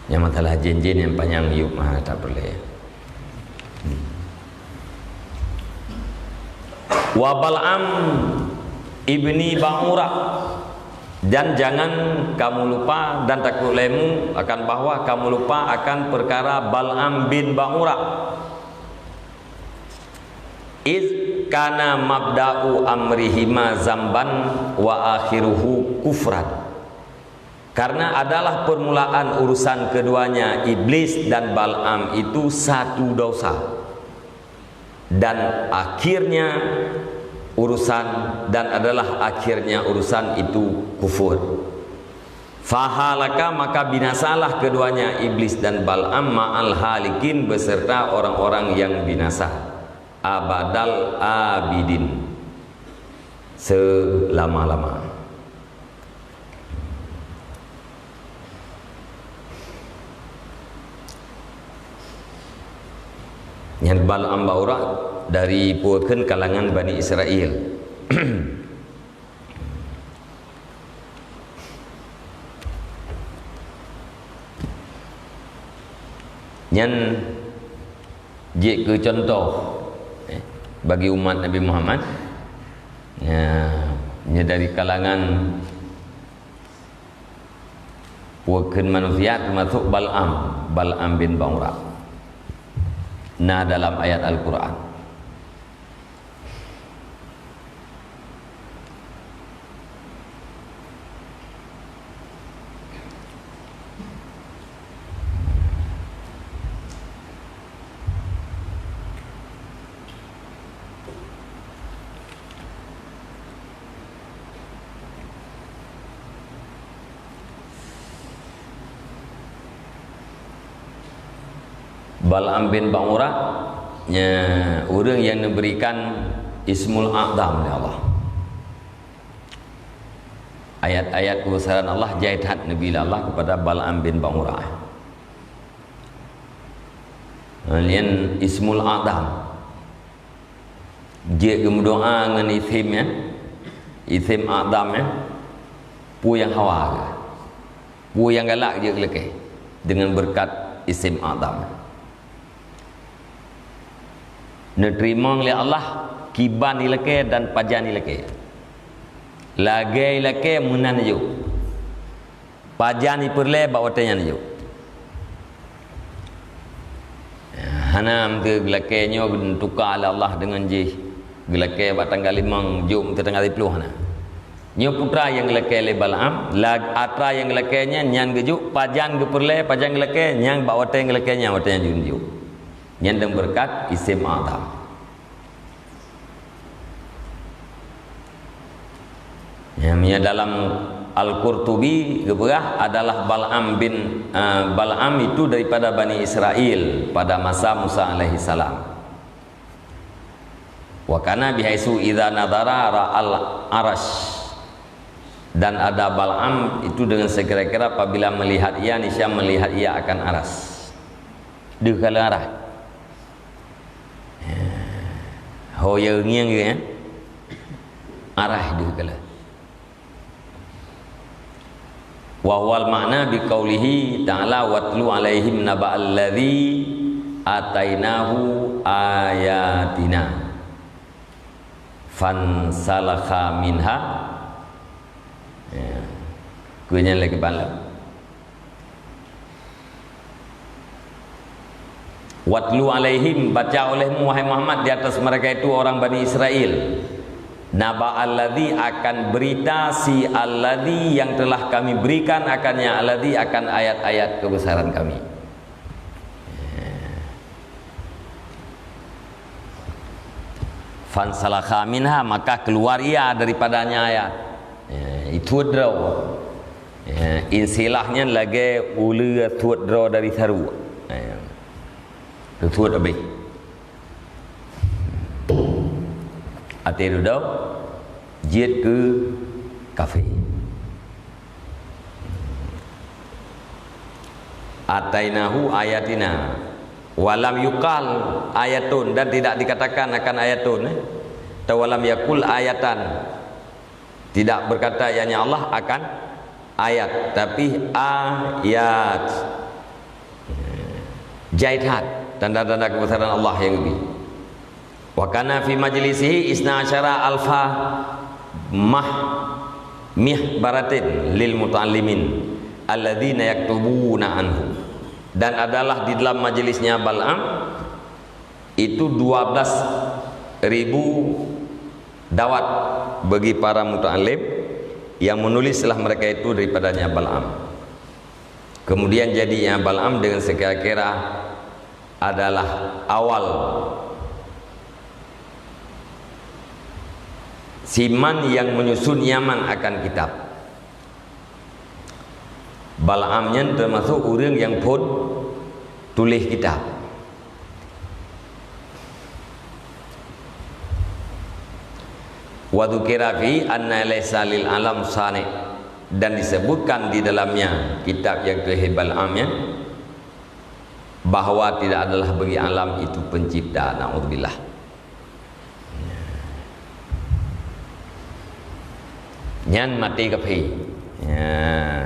Nyang masalah jén-jén nyang panyang yup mah tak peureulée. Wa Bal'am ibni Ba'ura, dan jangan kamu lupa dan takut lemu akan bahwa kamu lupa akan perkara Bal'am bin Ba'ura. Iz kana mabda'u amrihima zamban wa akhiruhu kufran. Karena adalah permulaan urusan keduanya, Iblis dan Bal'am, itu satu dosa, dan akhirnya urusan, dan adalah akhirnya urusan itu kufur. Fahalaka, maka binasalah keduanya, Iblis dan Bal'am, ma'al halikin, beserta orang-orang yang binasa. Abadal abidin, selama-lama. Nyan Bal'am Ba'ura dari peue kheun kalangan Bani Israel. Nyan jeuet keu cuntoh, eh, bagi umat Nabi Muhammad. Ya, nyan dari kalangan peue kheun manusia, teumasok Bal'am, Bal'am bin Ba'ura. Na dalam ayat Al-Quran. Bal'am bin Ba'ura, nya, ureuëng nyang neuberikan Ismul A'zam lé Allah. Ayat-ayat keubesaran Allah jai that neubi lé Allah keupada Bal'am bin Ba'ura. Nyan Ismul A'zam. Jeuet geumeudoá ngon isim, ya. Isim a'zam, ya. Peue nyang hawa keuh? Peue nyang galak jeuet geulakée deungon beureukat isim a'zam? Neuteurimong lé Allah kiban ilakée dan pajan ilakée. Lagée ilakée meunan jok. Pajan ipeureulée bak watée nyan jok. Hana meuteue geulakée nyoe geutuka lé Allah deungon jih. Geulakée bak tanggal limong, jok meuteue tanggal siplôh, hana. Nyoe peue atra nyang geulakée lé Balaam, la-, atra nyang geulakée nyan, nyan geujok, pajan geupeureulée, pajan geulakée, nyan bak watée geulakée nyan, watée nyan jok. Nyan dan beureukat isim a'zam. Ya, meunyoe dalam Al-Qurtubi geupeugah adalah Balaam bin, eh, Balaam itu daripada Bani Israel pada masa Musa alaihissalam. Wa kana bihaitsu idza nadhara ra'al arasy. Dan ada Balaam itu dengan sekira-kira apabila melihat ia, niscaya melihat ia akan arasy. Deuh kala arasy. Ho ya ngieng ya. Arasy deuh kala. Wa huwal ma'na bi qaulihi ta'ala, "Watlu 'alaihim naba'alladzi atainahu ayatina fansalakha minha." Ya. Keu nyan lagée ban lom. "Watlu 'alaihim," baca olehmu, wahai Muhammad, di atas mereka itu, orang Bani Israel, "naba'alladzi," akan berita si alladzi yang telah Kami berikan akannya, alladzi, akan ayat-ayat kebesaran Kami. "Fansalakha minha," maka keluar ia daripadanya ayat. Ya, itu droe. Ya, insilah nyan lagée uleue thot droe dari saru. Ya. Teuthot habéh. Até dudoe jeuet keu kafé. "Atainahu ayatina, walam yuqal ayatun," dan tidak dikatakan akan ayatun, eh. Atau walam yakul ayatan. Tidak berkata, yakni Allah, akan ayat, tapi ayat. Jai that tanda-tanda kebesaran Allah nyang geubri. "Wa kana fi majlisihi isna asyara alfa mah-, mihbaratin lil muta'allimin alladzina yaktubuna anhu." Dan adalah di dalam majelisnya Balaam itu dua belas ribu dawat bagi para muta'allim yang menulis setelah mereka itu daripadanya Balaam. Kemudian jadinya Balaam dengan sekira-kira adalah awal siman yang menyusun nyaman akan kitab. Balaam nyan teumasok ureuëng nyang phon tuléh kitab. "Wa dzukira fi anna laisa lil alam sani'," dan disebutkan di dalamnya kitab nyang tuléh Balaam nyan, bahwa tidak adalah bagi alam itu pencipta. Naudzubillah. Nyan maté kafé. Ya,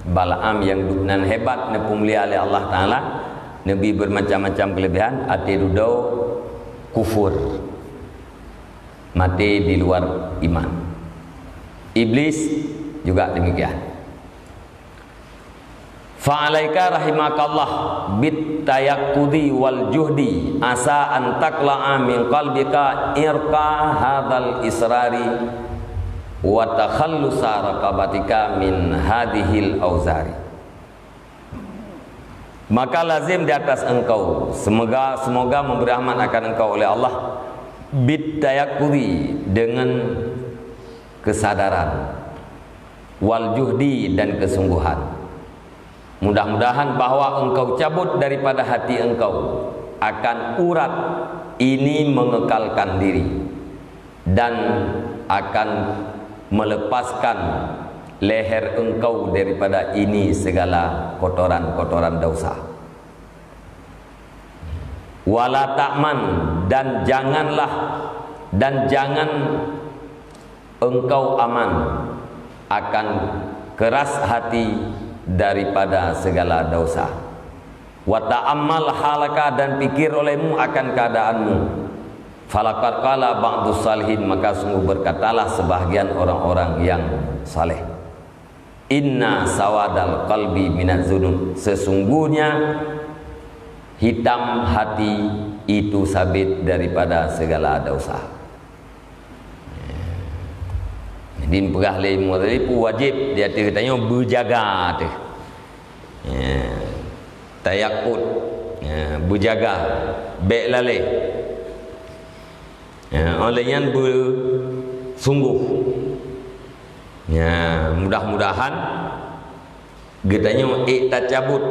Balaam nyang duek nan hebat neupeumulia lé Allah Taala, neubi bermacam-macam kelebihan, até dudoe kufur. Maté di luar iman. Iblis juga demikian. "Fa'alaika rahimakallah bit tayaqqudhi wal juhdi, asa an taqla'a min qalbika irqa hadzal israri wa takhallusa raqabatika min hadzihil auzari." Maka lazim di atas engkau, semoga, semoga memberi rahmat akan engkau oleh Allah, bit tayaqqudhi, dengan kesadaran, wal juhdi, dan kesungguhan. Mudah-mudahan bahwa engkau cabut daripada hati engkau akan urat ini mengekalkan diri, dan akan melepaskan leher engkau daripada ini segala kotoran-kotoran dosa. Wala ta'man, dan janganlah Dan jangan engkau aman akan keras hati daripada segala dosa. Wa ta'ammal halaka, dan pikir olehmu akan keadaanmu. Falaqad qala ba'dus salihin, maka sungguh berkatalah sebahagian orang-orang yang saleh. Inna sawadal qalbi minaz zunub. Sesungguhnya hitam hati itu sabit daripada segala dosa. Jadi, peugah lé Imam Ghazali, peue wajéb di ateueh geutanyoe beujaga teuh. Ya. Tayakut. Ya, beujaga. Bék lalé. Ya, oleh nyan beusungguh. Ya, mudah-mudahan geutanyoe ék tacabut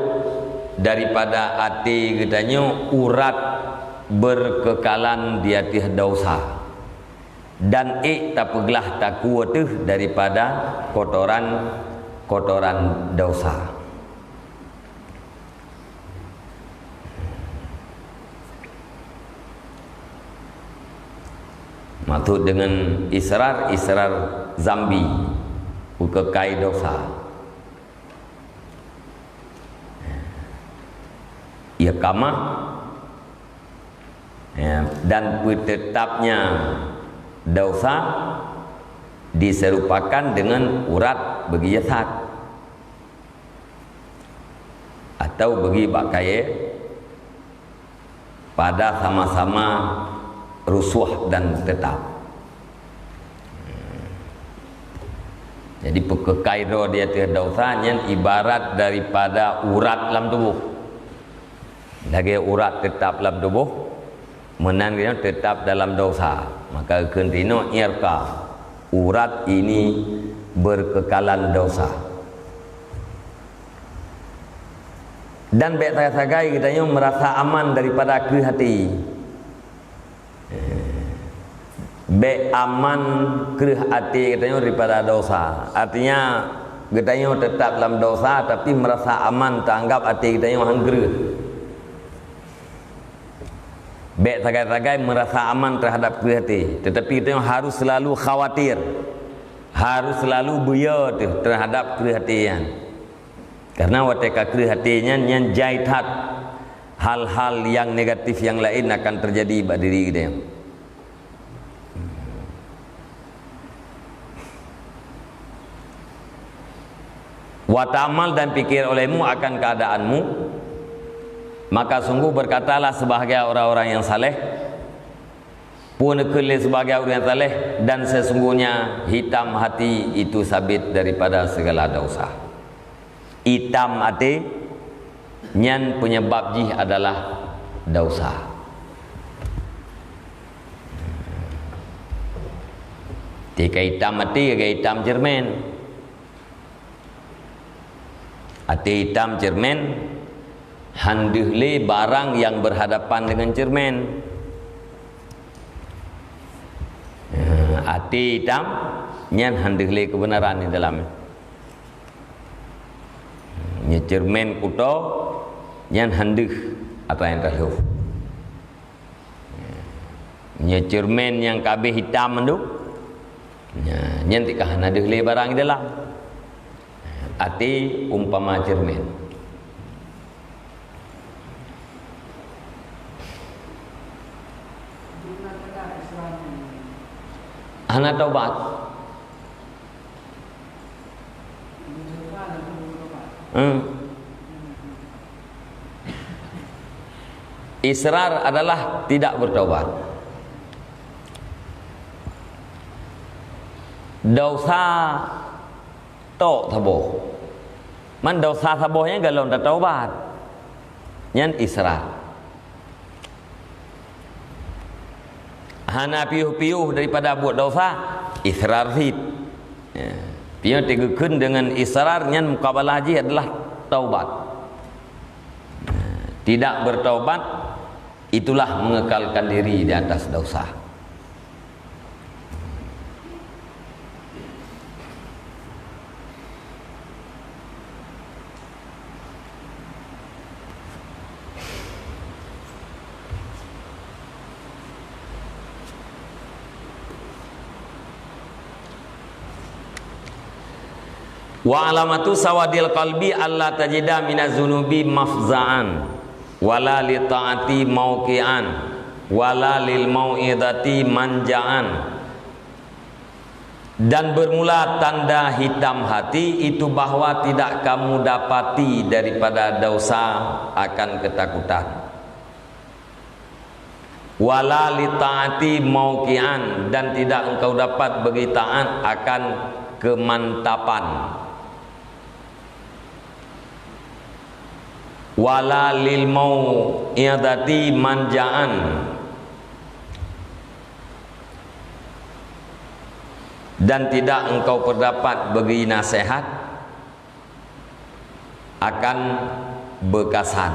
daripada até geutanyoe urat berkekalan di ateueh dosa, dan ék tapeuglah takue teuh daripada kotoran-kotoran dosa. Maksud dengan israr, israr zambi, peukekai dosa. Iqamah, ya, dan peutetapnya dosa diserupakan dengan urat bagi jasad atau bagi bak kayée pada sama-sama rusuh dan tetap. Jadi, peukekai droe di ateueh dosa nyan ibarat daripada urat lam tuboh. Lagée urat tetap lam tuboh, meunan geutanyoe tetap dalam dosa. Maka geukheun tinoe irqa, urat ini berkekalan dosa. Dan bék sagai-sagai geutanyoe meurasa aman daripada kreueh até. Bék aman kreueh até geutanyoe daripada dosa. Artinya, geutanyoe teutap lam dosa, tapi meurasa aman, teuanggab até geutanyoe han kreueh. Bék sagai-sagai meurasa aman teuhadab kreueh até, teutapi geutanyoe harôh seulalu khawatir, harôh seulalu beuyo teuh teuhadab kreueh até nyan. Kareuna watée ka kreueh até nyan, nyan jai that hal-hal nyang negatif nyang laén akan teujadi bak diri geutanyoe. Wa ta'ammal, dan pikir olehmu akan keadaanmu, maka sungguh berkatalah sebahagian orang-orang yang saleh, peue neukheun lé sebahagian ureuëng saleh, dan sesungguhnya hitam hati itu sabit daripada segala dosa. Itam até nyan penyebab jih adalah dosa. Tika itam até, lagée itam ceureumen. Até itam ceureumen, han deuh lé barang nyang berhadapan dengan ceureumen. Até itam nyan han deuh lé keubeunaran di dalam. Nyoe ceureumen kuto nyan han deuh apa nyang teuhloh. Nyoe ceureumen nyang ka abéh itam mandum, nyan tika hana deuh lé barang di dalam. Até umpama ceureumen. Hana taubat. Hmm. Israr adalah tidak bertaubat. Dosa tok saboh. Man dosa saboh nyan galom tataubat. Nyan israr. Hana piôh-piôh daripada buet dosa, israr cit. Ya. Piôh teugeukeun dengan israr nyan mukabalah jih adalah taubat. Tidak bertaubat, itulah mengekalkan diri di atas dosa. Wa alamatu sawadil qalbi alla tajida minaz zunubi mafza'an, wala li ta'ati mauqi'an, wala lil mau'izati manja'an. Dan bermula tanda hitam hati itu bahwa tidak kamu dapati daripada dosa akan ketakutan. Wala li ta'ati mauqi'an, dan tidak engkau dapat bagi taat akan kemantapan. Wala lil mau'izati manja'an, dan tidak engkau perdapat bagi nasihat akan beukasan.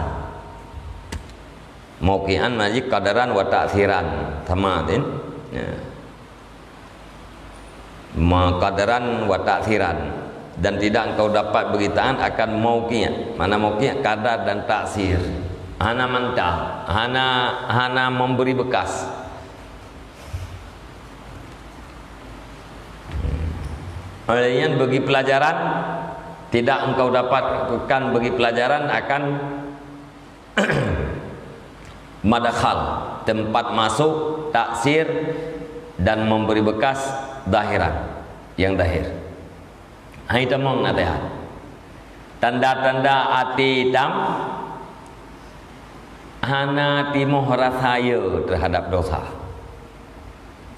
Mauqi'an maji qadaran wa ta'siran, sama tin. Ya. Ma qadaran wa ta'siran, dan tidak engkau dapat bagi taat akan mauqi'. Mana mauqi'? Qadar dan ta'sir. Hana mantap, hana, hana memberi bekas. Oleh nyan bagi pelajaran, tidak engkau dapatkan bagi pelajaran akan madkhal, tempat masuk, ta'sir, dan memberi bekas zahiran, yang zahir. Hai tamong nasihat. Tanda-tanda até itam, hana timoh rasa yo terhadap dosa.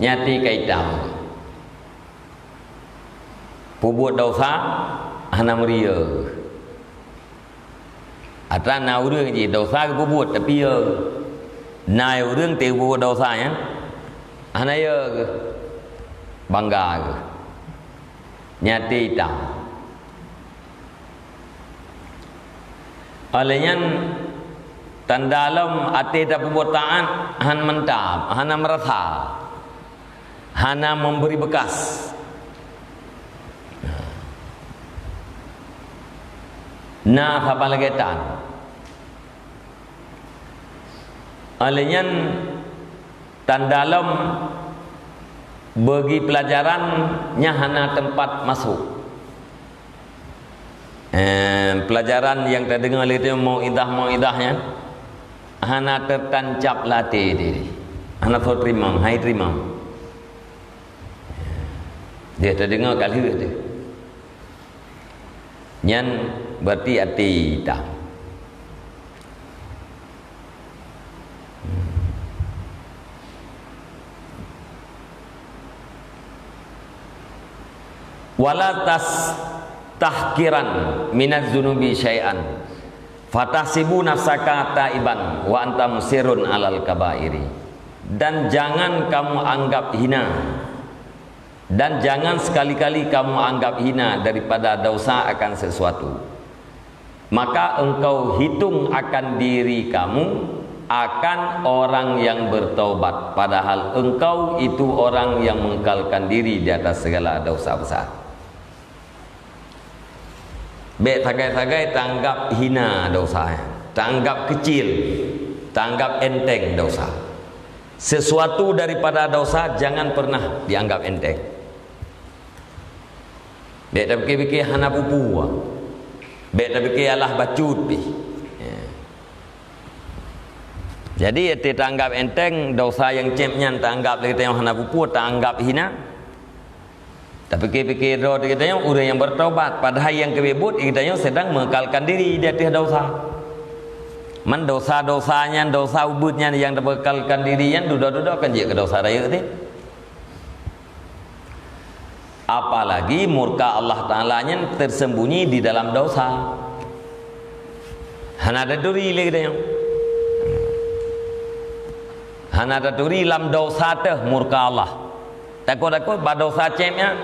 Nyan até ka itam. Peubuet dosa hana meurieh. Atra na ureuëng jih dosa geupeubuet, tapi yo na ureuëng teuh peubuet dosa nyan hana yo geuh, bangga geuh. Nyan até itam. Oleh nyan tanda lom até tapeubuet taat han mantap, hana meurasa. Hana memberi bekas. Na saban lagée tan. Oleh nyan tanda lom bagi pelajaran nyan hana tempat masuk. Eh, pelajaran nyang tadeungoe lé teuh mauidhah-mauidhah nyan hana teutancab lam até diri. Hana soe teurimong, hai teurimong. Dia tadeungoe ka lheueh teuh. Nyan berarti até itam. Wala tastahqiran minaz zunubi syai'an, fatahsibu nafsaka taiban wa anta musirrun alal kabairi. Dan jangan kamu anggap hina, dan jangan sekali-kali kamu anggap hina daripada dosa akan sesuatu. Maka engkau hitung akan diri kamu akan orang yang bertaubat, padahal engkau itu orang yang mengekalkan diri di atas segala dosa besar. Bék sagai-sagai tanggap hina dosa, tanggap kecil, tanggap enteng dosa. Sesuatu daripada dosa jangan pernah dianggap enteng. Bék tapike-pike hana peue-peue. Bék tapike alah bacut pih. Ya. Jadi, ente tanggap enteng, dosa nyang céb nyan tanggap lé geutanyoe hana peue-peue, tanggap hina. Tapike-pike droe geutanyoe ureuëng nyang bertobat, padahai nyang keubiet buet geutanyoe sedang mengekalkan diri di ateueh dosa. Man dosa-dosa nyan, dosa ubeut nyan nyang tabekalkan diri nyan dudoe-dudoe kan jeuet keu dosa rayeuk teuh. Apalagi murka Allah Taala nyan tersembunyi di dalam dosa. Hana taturi lé geutanyoe. Hana taturi lam dosa teuh murka Allah. Takot-takot bak dosa céb nyan.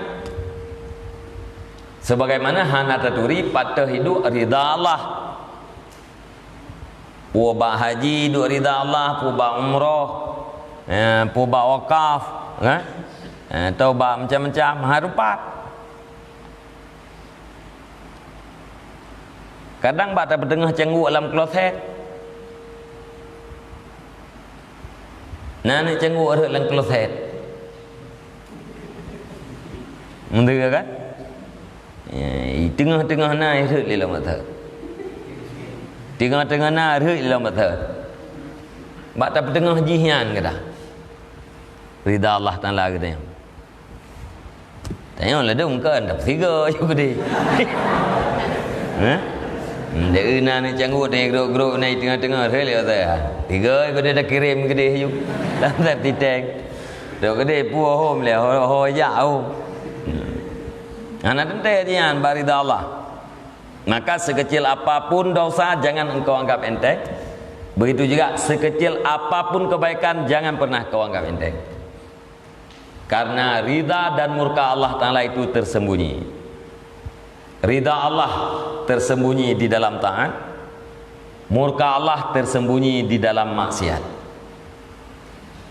Sebagaimana hana taturi pat teuh iduek rida Allah. Peue bak haji duek rida Allah, peue bak umroh, eh, peue bak wakaf, eh? Eh, atau bak macam-macam, ha, rupat. Kadang bak tapeuteungoh cangguek lam kloset. Na aneuk cangguek rhot lam kloset. Meudeue kan? Eh, teungoh-teungoh na rhot lé lam mata. Teungoh-teungoh na rhot lé lam mata. Bak tapeuteungoh jih nyan keudah. Rida Allah Taala geutanyoe. Tanyoe ladôm kan, tapi tiga je geude. Hah? Ndak na ni canggut ni grok-grok ni teungoh-teungoh rhot lé mata. Tiga je geude dah kirém geude ju. Lam titeng. Dok geude puoh hom lé, ho, ho jak hom. Hana teuntèe nyan bak rida Allah. Maka sekecil apapun dosa jangan engkau anggap enteng. Begitu juga sekecil apapun kebaikan jangan pernah kau anggap enteng. Karena rida dan murka Allah Taala itu tersembunyi. Rida Allah tersembunyi di dalam taat. Murka Allah tersembunyi di dalam maksiat.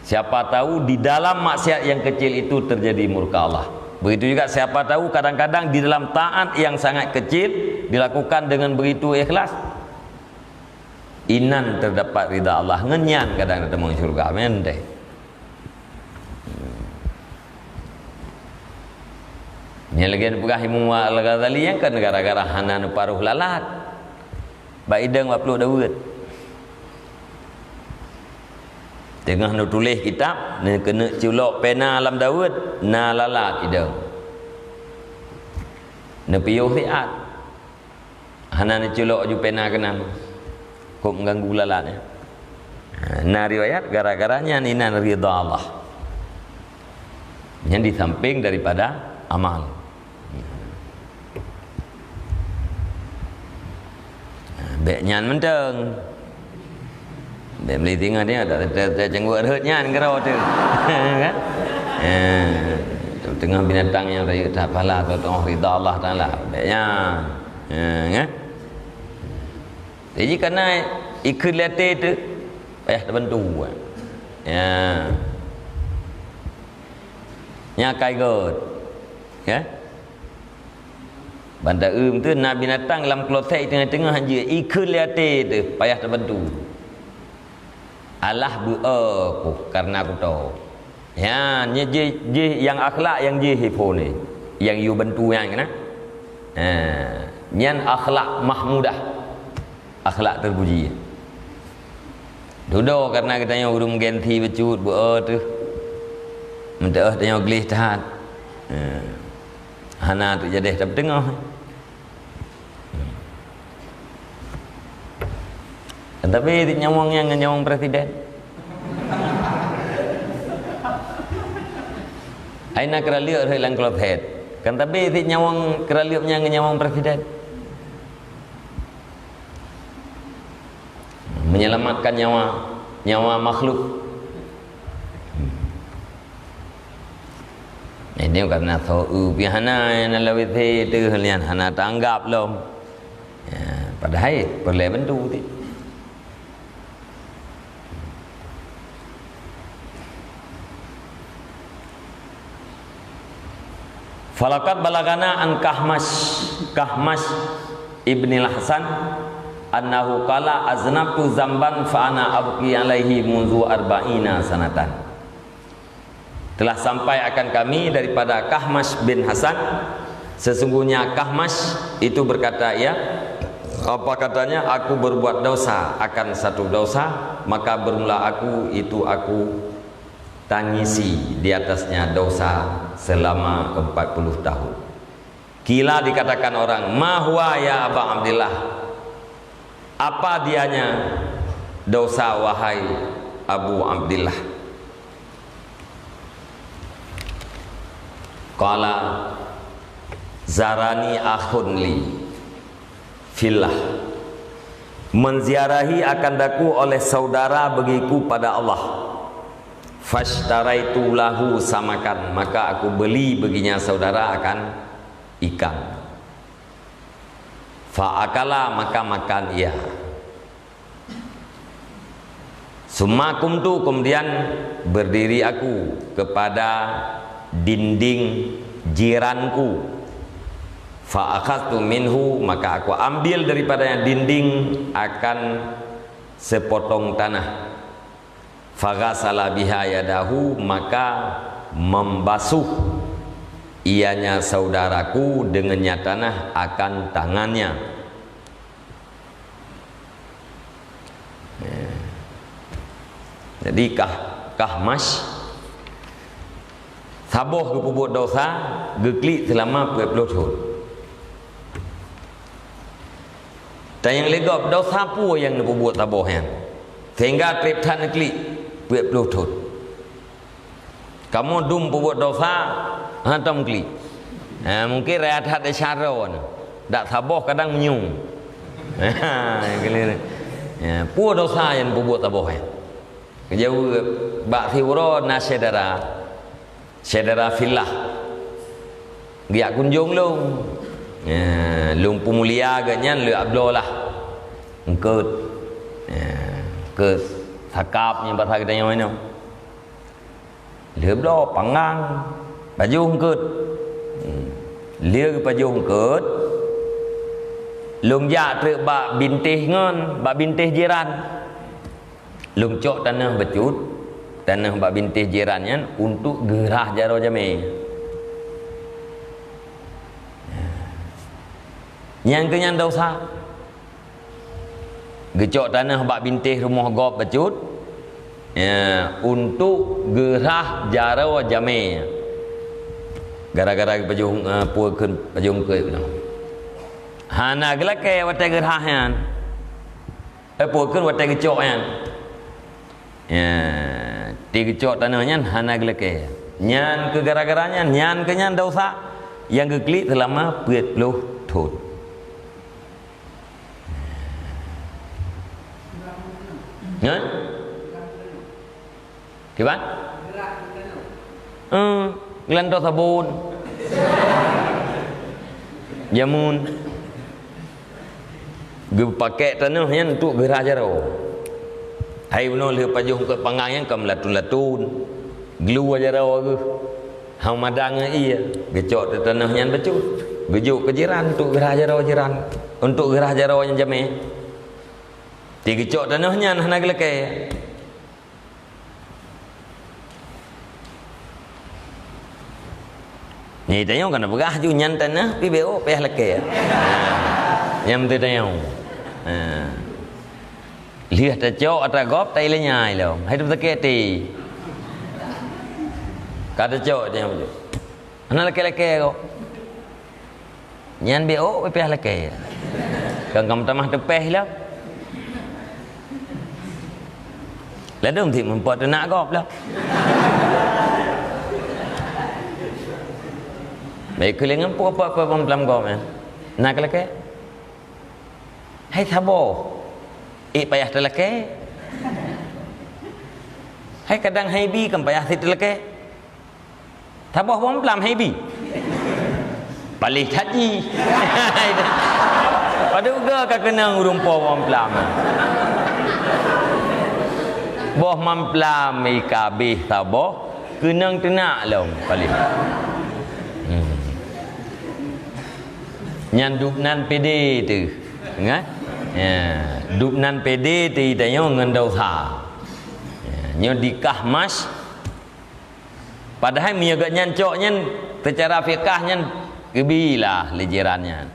Siapa tahu di dalam maksiat yang kecil itu terjadi murka Allah. Begitu juga siapa tahu kadang-kadang di dalam taat yang sangat kecil dilakukan dengan begitu ikhlas, inan terdapat rida Allah. Ngon nyan kadang teumong syurga, meunan deh. Nyang lagèe peugah Imam Al-Ghazali nyang kan gara-gara hana neuparoh lalat. Bak idong bak pluek daweuet. Teungoh neutuléh kitab, neukeuneuk culok pena lam daweuet, na lalat idong. Neupiôh siat. Hana neuculok aju pena keunan. Kok mengganggu lalat, ya. Ha, na riwayat gara-gara nyan inan rida Allah. Nyan di samping daripada amal. Ha, bèk nyan mantong. Bèk meuli singoh dia, tak, tak, tak cangguek rhot nyan keudroe tu. Kan? Eh, teungoh binatang nyang rayeuk that pahala, teungoh rida Allah Taala. Bèk nyan. Eh, kan? Jadi, kana ikheun lé até tu, payah tabantu. Ya. Nya kai göt. Ya. Ban taeu tu na binatang lam kloset teungoh-teungoh jih, ikheun lé até tu, payah tabantu. Allah beu-e kuh karena kuto. Nyan, nyan jih, jih nyang akhlak nyang jih iphon ni. Nyang yue bantu nyan keunan. Ha, nyan akhlak mahmudah. Akhlak terpuji. Dudoe karena geutanyoe ureueng gengsi bacut beu-e teuh. Meuteumèe tanyoe gleh that. Ha. Hana teujadeh tapeuteungoh. Kan tapi di nyawong nyang nyawong presiden. Ai na keuraleuek rhot lam kloset. Kan tapi di nyawong keuraleuek nyang nyawong presiden. Menyelamatkan nyawa, nyawa makhluk. Ini karena soe pih hana nyang lawét teuh lian hana tanggap lom. Ya, padahai peureulèe bantu teuh. Falaqad balagana an Kahmas, Kahmas ibnil Hasan, annahu qala, "Aznabtu zamban fa ana abki alaihi munzu arba'ina sanatan." Telah sampai akan kami daripada Kahmas bin Hasan, sesungguhnya Kahmas itu berkata, ia, apa katanya, "Aku berbuat dosa akan satu dosa, maka bermula aku itu aku tangisi di atasnya dosa selama empat puluh tahun." Kila dikatakan orang, "Ma huwa ya Aba Abdillah?" Apa dianya dosa, wahai Abu Abdillah? Qala, "Zarani akhun li fillah." Menziarahi akan daku oleh saudara bagiku pada Allah. Fashtaraitu lahu samakan, maka aku beli baginya saudara akan ikan. Fa akala, maka makan ia. Summa kumtu, kemudian berdiri aku kepada dinding jiranku. Fa akhadtu minhu, maka aku ambil daripadanya dinding akan sepotong tanah. Faghasala biha yadahu, maka membasuh Ianya saudaraku, dengannya tanah akan tangannya. Ya. Jadi kah, kah mas, saboh geupeubuet dosa, geuklik seulama peuet ploh thon. Tanyong lé gob, dosa peue nyang neupeubuet saboh nyan, sehingga treb that neuklik peuet ploh thon? Kamoe dum peubuet dosa, hantom klik. Ha, mungken raya that di syaro nyoe. Dak saboh kadang meunyoe. Ha, keliru. Ya, peue dosa nyang peubuet saboh nyan? Geujaweueb, bak siuroe na syedara, syedara fillah, geujak kunjong lôn. Ya, lôn peumulia geuh nyan lheueh abloe lah. Eungkôt. Ya, eungkôt. Sakab nyang basa geutanyoe nyoe. Lheueh bloe, pangang, pajoh eungkôt. Hmm. Lheueh geupajoh eungkôt, lôn jak treuk bak bintéh ngon, bak bintéh jiran. Lôn cok tanoh bacut, tanoh bak bintéh jiran nyan untuk geurhah jaroe jamé. Nyang keu nyan dosa. Geucok tanoh bak bintéh rumoh gob bacut, ya, untuk geurhah jaroe jamé. Gara-gara geupajoh, eh, peue kheun pajoh eungkôt nyoe. Hana geulakée watée geurhah nyan. Eh, peue kheun watée geucok nyan. Ya, ti geucok tanoh nyan hana geulakée. Nyan keu gara-gara nyan, nyan keu nyan dosa nyang geuklik seulama peuet ploh thon. Nyan? Kiban? Eh, geulantoe sabon. Jameun. Geupakék tanoh nyan untuk geurhah jaroe. Hai bunoe lheueh pajoh eungkôt pangang nyan ka meulatôn-latôn. Glue jaroe geuh. Hana madang ngon ié, geucok tanoh nyan bacut. Geujok keu jiran untuk geurhah jaroe jiran, untuk geurhah jaroe nyang jamé. Ti geucok tanoh nyan hana geulakée. Nyan tanyoe kana peugah ju nyan tanoh pih beu payah lakée. Nyan teuh tanyoe. Ha. Lheueh tacok atra gob, tai lanyai lom. Hai teupeusakét ti. Ka tacok tanyoe. Hana lakée-lakée kok. Nyan beu payah lakée. Kan kamoe tamah teupéh lom. Ladôm cit meumpok teunak gob lom. Baik keulingan pok-pok pom lam gob nyan. Na lakée? Hai saboh. Eh, payah talakée. Hai kadang hai bi kan payah sit talakée. Saboh boh mamplam hai bi. Paléh that jih. Padub goe ka keunong ureuëng po boh mamplam. Boh mamplam i ka abéh saboh, keunong teunak lom paléh. Hmm. Nyan dub nan pede teuh. Ingat? Ya, dub nan pede teuh tanyoe ngon dosa. Ya, nyoe dikah mas. Padahai meunyoe gobnyan cok nyan, seucara fikah nyan geubi lah lé jiran nyan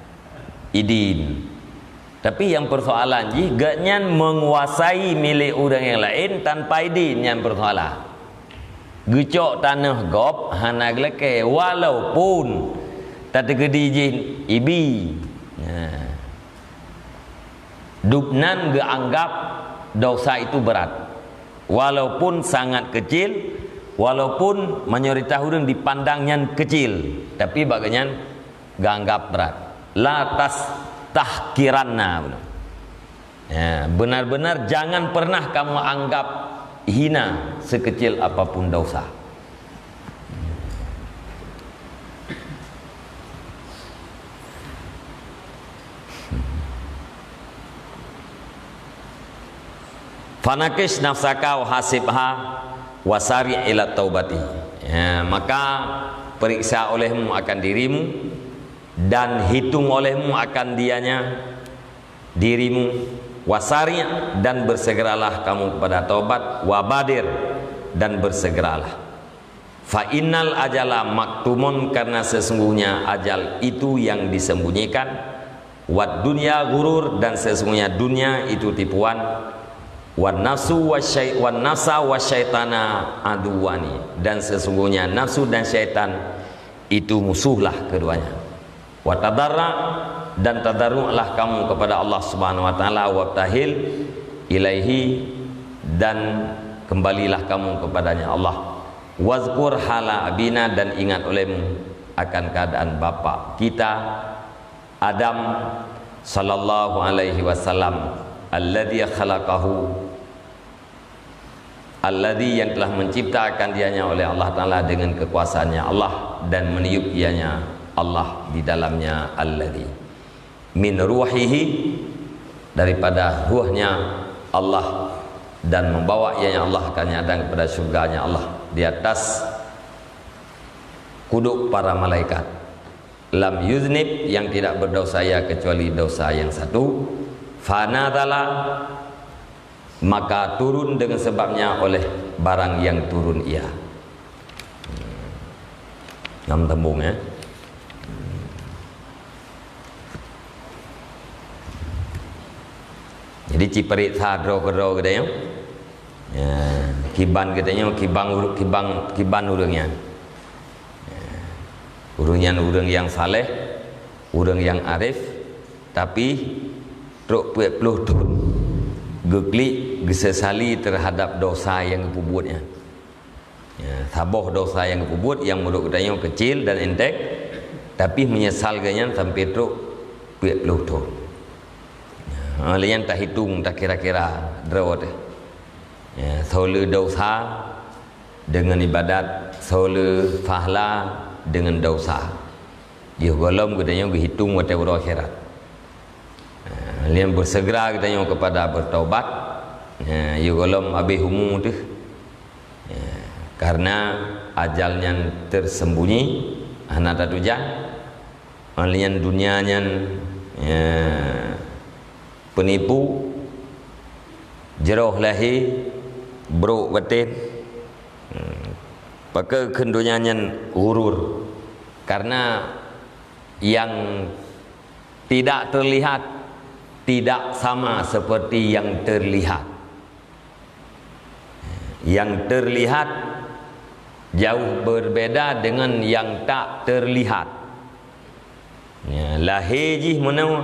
idin. Tapi nyang peusoalan jih, gobnyan menguasai milék ureuëng nyang laén tanpa idin, nyan peusoalan. Geucok tanoh gob hana geulakée, walaupun tateukeudi jih ibi. Nah. Dub nan geuanggap dosa itu berat, walaupun sangat kecil, walaupun mayoritas ureuëng dipandang nyan kecil, tapi bak gobnyan geuanggap berat. La tastahkiranna. Ya, benar-benar jangan pernah kamu anggap hina sekecil apapun dosa. Fanakis nafsaka wa hasibha wa sari' ila taubati. Ya, maka periksa olehmu akan dirimu dan hitung olehmu akan dianya dirimu, wasari', dan bersegeralah kamu kepada taubat, wabadir, dan bersegeralah. Fa innal ajala maktumun, karena sesungguhnya ajal itu yang disembunyikan. Wad dunya ghurur, dan sesungguhnya dunia itu tipuan. Wan nafsu wasyai-, wan nafsa wasyaitana aduwani, dan sesungguhnya nafsu dan syaitan itu musuhlah keduanya. Wa tadarra, dan tadarru'lah kamu kepada Allah Subhanahu wa Ta'ala, wabtahil ilaihi, dan kembalilah kamu kepadanya Allah. Wazkur hala abina, dan ingat olehmu akan keadaan bapak kita Adam sallallahu alaihi wasallam, alladzi khalaqahu, alladzi, yang telah menciptakan dianya oleh Allah Taala dengan kekuasaannya Allah dan meniup ianya Allah di dalamnya, alladzi, min ruhihi, daripada ruhnya Allah, dan membawa ianya Allah akan nyadang kepada syurganya Allah di atas kuduk para malaikat. Lam yuznib, yang tidak berdosa ia kecuali dosa yang satu. Fanazala, maka turun dengan sebabnya oleh barang yang turun ia. Ngam tembung, ya. Jadi, ci pareksa droe keudroe geutanyoe. Ya, kiban geutanyoe, kiban ur-, kiban, kiban ureuëng nyan. Ya. Ureuëng nyan ureuëng nyang saleh, ureuëng nyang arif, tapi trok peuet ploh thon geuklik, geusesali terhadap dosa nyang geupeubuet nyan. Ya, saboh dosa nyang geupeubuet nyang meunurot geutanyoe keucil dan enteng, tapi meunyeusal geuh nyan sampoe trok peuet ploh thon. Ya, lé nyan tahitong, takira-kira droe teuh. Ya, soe le dosa deungon ibadat, soe le pahala deungon dosa. Yoh gohlom geutanyoe geuhitong watée uroe akhirat. Ha, lé nyan beuseugeura geutanyoe keupada beutaubat. Ha, yoh gohlom habéh umu teuh. Ha, karena ajal nyan tersembunyi, hana tatujan. Lé nyan dunia nyan, ya, peunipu, jroh lahé, brok batén. Hmm. Pakon kheun donya nyan ghurur? Karena yang tidak terlihat tidak sama seperti yang terlihat. Yang terlihat jauh berbeda dengan yang tak terlihat. Ya, lahé jih meunoe,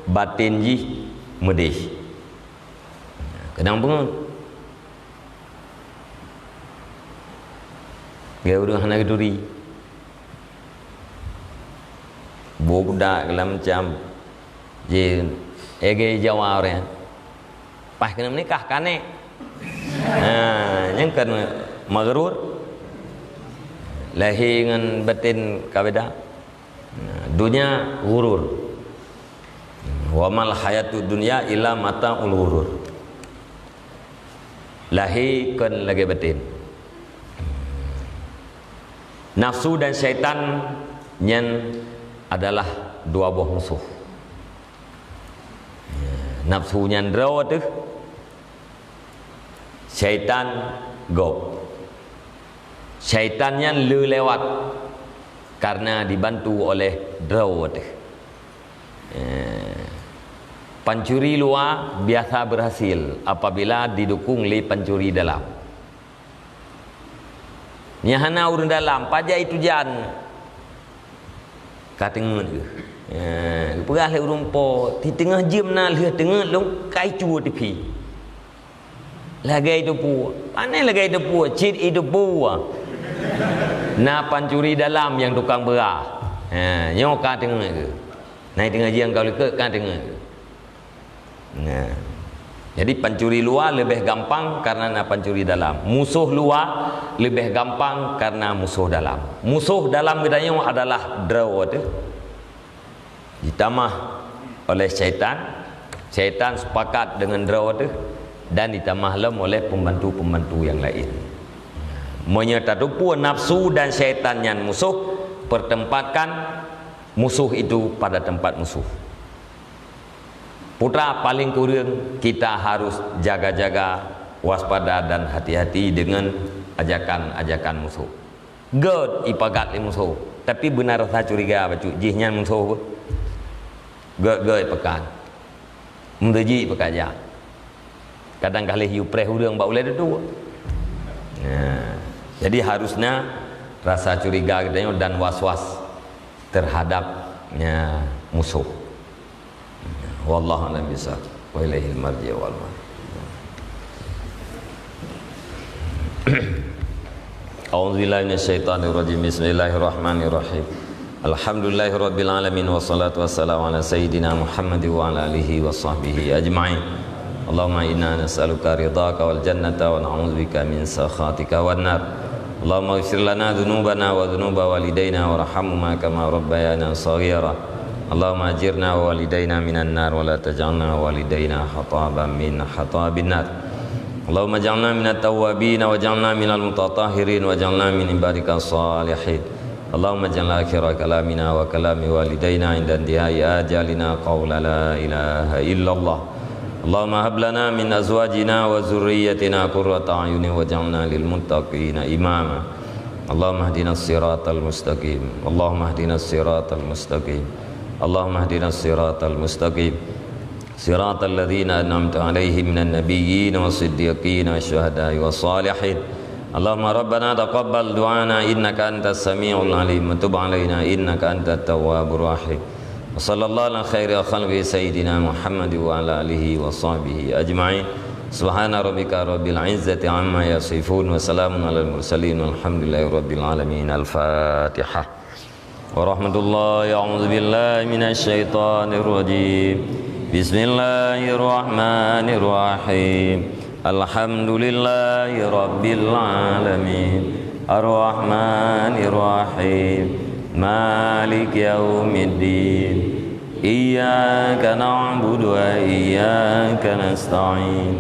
batén jih meudéh. Keunong peungeut. Geu ureuëng hana geuturi. Budak lam cam ji ége Jawa ureuëng. Paih keuneuk meunikah ka nék. Ha, nyan kan maghrur. Lahé ngon batén ka beda. Nah, dunia ghurur. Wa mal hayatud dunya illa mataul ghurur. Lahé kon lagée batén. Nafsu dan syaitan nyan adalah dua boh musoh. Nafsu nyan droe teuh, syaitan gob. Syaitan nyan le lewat karena dibantu oleh droe teuh. Eh, pancuri luwa biasa berhasil apabila didukung lé pancuri dalam. Nyang hana ureuëng dalam, pajan itu jan. Ka teungeut geuh. Ya, geupeugah lé ureuëng po, "Ti teungoh jeuem na lheueh teungeut lôn, ka icue tipi." Lagée itu pue. Pane lagée itu pue, cit itu pue. Na pancuri dalam nyang tukang beurah. Ha, nyoe ka teungeut geuh. Na teungoh jeuem ka likot ka teungeut geuh. Nah. Jadi pancuri luwa leubeh gampang karena na pancuri dalam. Musoh luwa leubeh gampang karena musoh dalam. Musoh dalam geutanyoe adalah droe teuh. Ditamah oleh syaitan, syaitan sepakat dengan droe teuh dan ditamah lom oleh pembantu-pembantu yang lain. Meunyoe tateupeue nafsu dan syaitan nyan musoh, pertempatkan musoh itu pada tempat musoh. Putra, paling kureueng kita harus jaga-jaga, waspada dan hati-hati dengan ajakan-ajakan musoh. Göt ipakat lé musoh, tapi beuna rasa curiga bacut jih nyan musoh. Göt-göt ipakat. Meudeuji ipakat jak. Kadang ka lheueh yue preh ureuëng bak ulée dudoe. Nah, jadi harusnya rasa curiga geutanyoe dan was-was terhadap, ya, musoh. Wallahu a'lam bishawab. Wa ilaihil marji' wal ma'ab. A'udzu billahi minasyaitonir rajim. Bismillahirrahmanirrahim. Alhamdulillahirabbil alamin, wassalatu wassalamu ala sayyidina Muhammad wa ala alihi wa sahbihi ajma'in. Allahumma inna nas'aluka ridhaka wal jannata wa na'udzubika min sakhatika wan nar. Allahumma ighfir lana dzunubana wa dzunuba walidaina warhamhuma kama rabbayana shaghira. Allahumma ajirna wa walidaina minan nar wa la taj'alna wa walidaina hataban min hatabin nar. Allahumma ij'alna minat tawwabin waj'alna minal mutatahhirin waj'alna min ibadika shalihin. Allahumma ij'al akhira kalamina wa kalami walidaina inda intihai ajalina qaula la ilaha illallah. Allahumma hab lana min azwajina wa dzurriyyatina qurrata a'yunin waj'alna lil muttaqina imama. Allahumma ihdinas siratal mustaqim. Allahumma ihdinas siratal mustaqim. Allahumma ihdinas siratal mustaqim. Siratal ladzina an'amta 'alaihim minan nabiyyin was siddiqin wasy syuhada'i was shalihin. Allahumma rabbana taqabbal du'ana innaka antas samiul alim wa tub 'alaina innaka antat tawwabur rahim. Wa sallallahu ala khairi khalqi sayyidina Muhammad wa ala alihi wa sahbihi ajma'in. Subhana rabbika rabbil izzati amma yasifun wa salamun alal mursalin walhamdulillahi rabbil alamin. Al-Fatihah. Warahmatullahi, a'udzu billahi minasy syaithanir rajim. Bismillahirrahmanirrahim. Alhamdulillahi rabbil alamin. Arrahmanirrahim. Maliki yaumiddin. Iyyaka na'budu wa iyyaka nasta'in.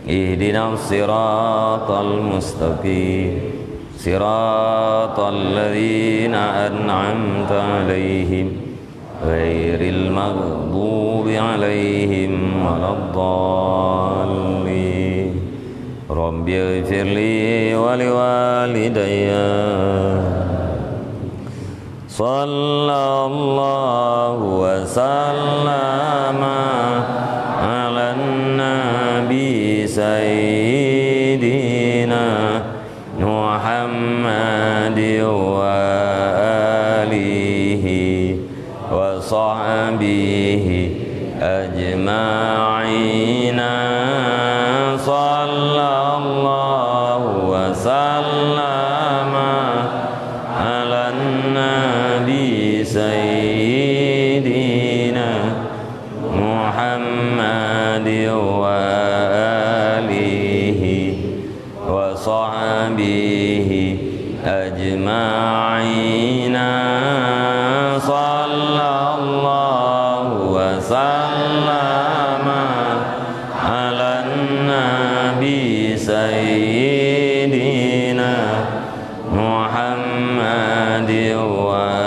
Ihdinas siratal mustaqim. Siratal ladzina an'amta 'alaihim ghairil maghdubi 'alaihim waladdallin. Rabbighfirli wa liwalidayya. Sallallahu wa sallama 'alan nabi sayyidina Muhammad wa alihi wa sahbihi ajma'ina. Sallallahu wa sallama 'alan nabi sayyidina Muhammad wa alihi wa sahbihi ajma'ina. Sallallahu wa sallama 'alan nabi sayyidina Muhammad wa